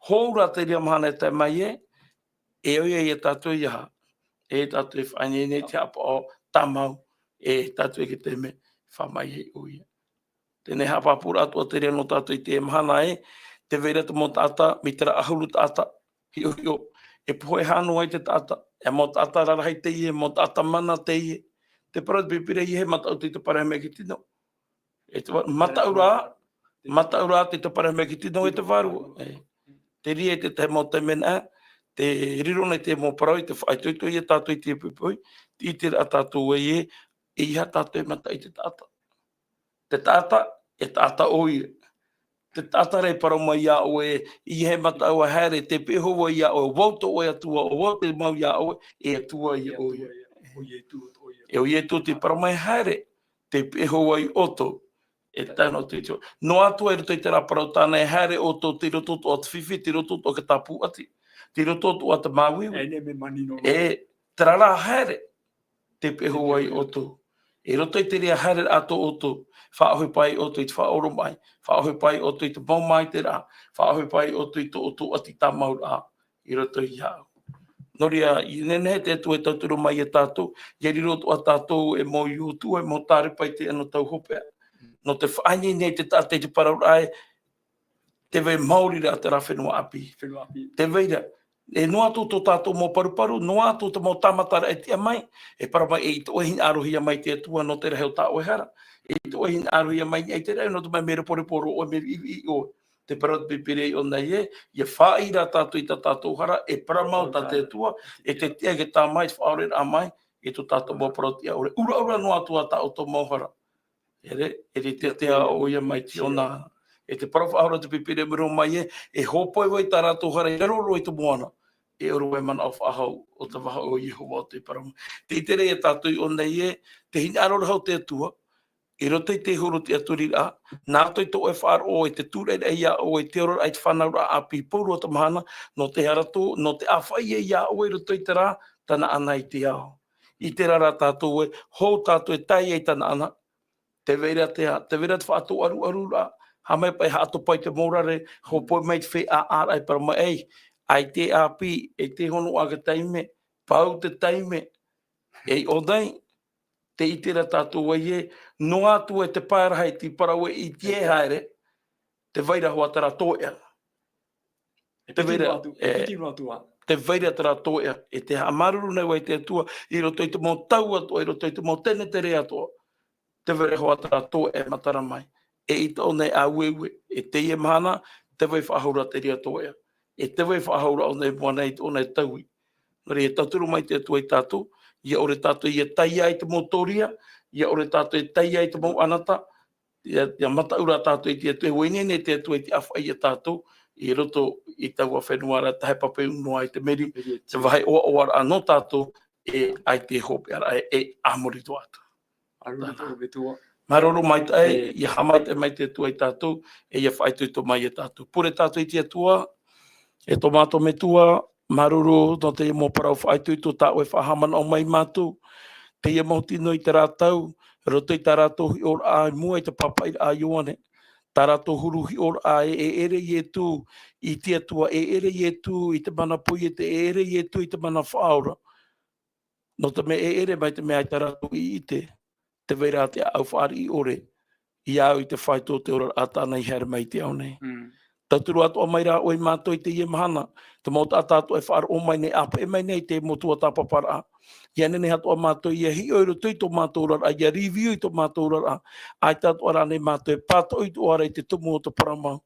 Hou rā te reira mahana e tae mai ē, e ʻoia ia tātou ia aha, e tātou e faʻaineine i te haʻapaʻo tāmau, e tātou i te taime e fā mai ai ʻoia. Teie haʻapāpūraʻa atoʻa te reira nō tātou i teie mahana ē, tē vai ra te mau taʻata, mai terā ʻahuru taʻata, hiʻohiʻo, e pohe hā noa i te taʻata, e mau taʻata rarahi teie, mau taʻata mana teie. Tē parau te Pīpīria ʻeiaha e mataʻu tei taparahi mai i te tino. E te va-, mataʻu rā, mataʻu rā tei taparahi mai i te tino e te Vārua. E. Te reira e te tahi mau taime nā, tē riro nei te mau parau i te faʻaitoito ia tātou i te poʻipoʻi, tē ʻite ra tātou ē, ē, ʻeiaha tātou e mataʻu i te taʻata. Te taʻata, e taʻata ʻoia. Te taʻata rā e parau mai ia ʻoe, ʻeiaha e mataʻu e haere, tē piʻi iho vau ia ʻoe, ʻo vau tō ʻoe Atua, ʻo vau te mau ia ʻoe, e Atua ia ʻoia. ʻO Ietu, ʻo ʻoia. E ʻo Ietu tē parau mai haere, tē piʻi iho vau ia ʻoutou, e tae noa atu i te Atua. Noa atu i roto i terā parau tāna e haere ʻoutou, tei roto atoʻa te fifi, tei roto atoʻa te tāpūʻati, tei roto atoʻa te māuiui. E, terā rā haere, tē piʻi iho vau ia ʻoutou. I roto i te reira haereraʻa tō ʻoutou, faʻaʻohipa ai ʻoutou i te faʻaoromaʻi, faʻaʻohipa ai ʻoutou i te mau māiteraʻa, faʻaʻohipa ai ʻoutou i tō ʻoutou ʻati tāmauraʻa i roto iāʻu. Nō reira, ʻia nehenehe te Atua e tauturu mai ia tātou, ʻia riro atoʻa tātou e mau Iosua, e mau Tārepa i te anotau hopeʻa. Nō te faʻaineine i te taʻata i te parauraʻa ē, Te vai maori rā te rā fenua ʻāpī. Fenua ʻāpī. Te vai rā, e noa atu tō tātou mau paruparu, noa atu te mau tāmataraʻa e tiʻa mai, e parau mai e ʻaita ʻoe e hinaʻarohia mai te Atua nō te rahi o tā ʻoe hara. E ʻaita ʻoe e hinaʻarohia mai i te rahi, nō te mea mea reporepo roa ʻoe, mea viʻiviʻi ʻoe. Te parau te Pīpīria i ʻō nei ē, ʻia faʻaʻī rā tātou i tā tātou hara, e parau mau tā te Atua, e te tiʻa e tāmā i te faʻaoreraʻa mai, i tō tātou mau parau tiʻa ʻore. ʻUraʻura noa atu ā tā ʻoutou mau hara. ʻEre, ʻere te tiʻa ʻoia mai te ʻōna. E te parau faʻahou te Pīpīria mea riro mai ē, e hōpoi vau i tā rātou hara i raro roa i te moana. E ʻore vau e manaʻo faʻahou, ʻo te vāhi o Iehova ʻo te parau. Tē ʻite ra ia tātou i ʻō nei ē, te hinaʻaro ra hau te Atua, i roto i te huru tiʻaturiraʻa, nā roto i tō ʻoe faʻaroʻo, i te tūraʻiraʻa iā ʻoe, i te oraraʻa, i te fānauraʻa ʻāpī, pauroa te mahana, nō te hara tō, nō te ʻāfaʻi ia iā ʻoe i roto i te rā, tāna ʻana i te ao. I terā rā tātou ē, hou tātou e tae ai tāna ʻana, te vai ra te, te vai ra te faʻatōʻaruʻaruraʻa, haʻamau paʻi e haʻatopa i te mau rare, hōpoi mai te feiā ʻāraʻa e parau mai, ʻei, ʻaita e ʻāpī, ʻeita e hono ʻa te taime, pau te taime, e i ʻō nei, tē ʻite ra tātou ai ē, noa atu e te pae rahi te parau e ʻite e haere, te vai ra hoʻi terā tōʻea. E te vai ra, piti noa atu, e, piti noa atu ā. Te vai ra terā tōʻea, e te haʻamāuruuru nei vau i te Atua, i roto i te mau tau atoʻa, i roto i te mau tenetere atoʻa. Te vai ra hoʻi terā tōʻea e matara mai. E ʻaita ʻōna e aueue, e teie mahana, te vai faʻahou ra terā tōʻea. E te vai faʻahou ra ʻōna i mua nei, ʻōna e taui. Nō reira, e tauturu mai te Atua ia tātou, ʻia ʻore tātou ʻia tae ai te mau tōria, ʻia ʻore tātou ʻia tae ai te mau ʻanata, ʻia, ʻia mataʻu ra tātou i te Atua, e ʻua ineine te Atua i te ʻāfaʻi ia tātou, i roto i taua fenua ra, tahi papau noa i te meri, te vāhi ʻoaʻoaraʻa nō tātou, e ʻaita e hopeʻaraʻa, e, e a muri atoʻa atu. Māuruuru, Metua. Māuruuru maitaʻi, e, ʻia haʻamaitaʻi mai te Atua ia tātou, e ʻia faʻaitoito mai ia tātou. Pure tātou i te Atua, e tō mātou Metua, māuruuru nō teie mau parau faʻaitoito tā ʻoe e faʻahaʻamanaʻo mai ia mātou. Teie mau tino i terā tau, roto i tā rātou hiʻoraʻa i mua i te pāpaʻiraʻa a Ioane. Tā rātou huru hiʻoraʻa e, e ʻere Ietu i te Atua, e ʻere Ietu i te mana poiete, e ʻere Ietu i te mana faʻaora. Nō te mea e ʻere mai te mea ʻaita rātou i ʻite, te vai ra te ʻāʻau fāriʻi ʻore, iā ʻoe i te fāito o te oraraʻa tāna i haere mai i te ao nei. Mm. Tauturu atoʻa mai rā ʻoe ia mātou i teie mahana, te mau taʻata atoʻa e faʻaroʻo mai nei, ʻāpeʻe mai nei te mau tuatāpaparaʻa. ʻIa nehenehe atoʻa mātou ʻia hiʻo i roto i tō mātou oraraʻa, ʻia review i tō mātou oraraʻa. ʻAita atoʻa rānei mātou e pātoʻi atoʻa ra i te tumu o te parau mau.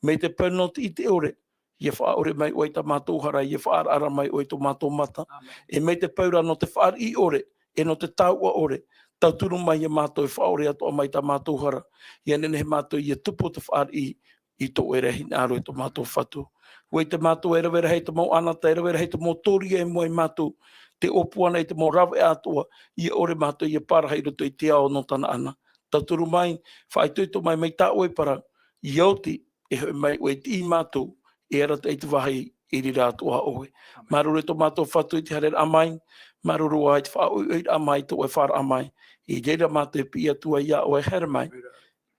Mai te peu nō te ʻite ʻore, ʻia faʻaʻore mai ʻoe i tā mātou hara, ʻia faʻaʻaraʻara mai ʻoe i tō mātou mata. Amen. E mai te peu ra nō te fāriʻi ʻore, e nō te tāuʻa ʻore, tauturu mai ia mātou e faʻaʻore atoʻa mai tā mātou hara, ʻia nehenehe mātou ʻia tupu te fāriʻi i tō ʻoe ra hinaʻaro e tō mātou Fatu. ʻUa ʻite mātou e rave rahi te mau ʻanata, e rave rahi te mau tōria i mua ia mātou, tē ʻōpua nei te mau rāveʻa atoʻa, ʻia ʻore mātou ʻia pārahi i roto i te ao nō tāna ʻana. Tauturu mai, faʻaitoito mai, mai tā ʻoe parau, ʻia oti, e hoʻi mai ʻoe e tiʻi ia mātou, e arataʻi i te vāhi i reira atoʻa ʻoe. Amen. Māuruuru e tō mātou Fatu i te haereraʻa mai, māuruuru ā i te faʻaʻoiʻoiraʻa mai, tō ʻoe faʻaroʻo mai, i reira mātou e piʻi atu ai iā ʻoe e haere mai,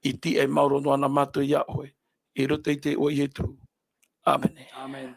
i tiʻa e maoro noa na mātou iā ʻoe, i roto i te iʻoa o Ietu. Amen. Amen.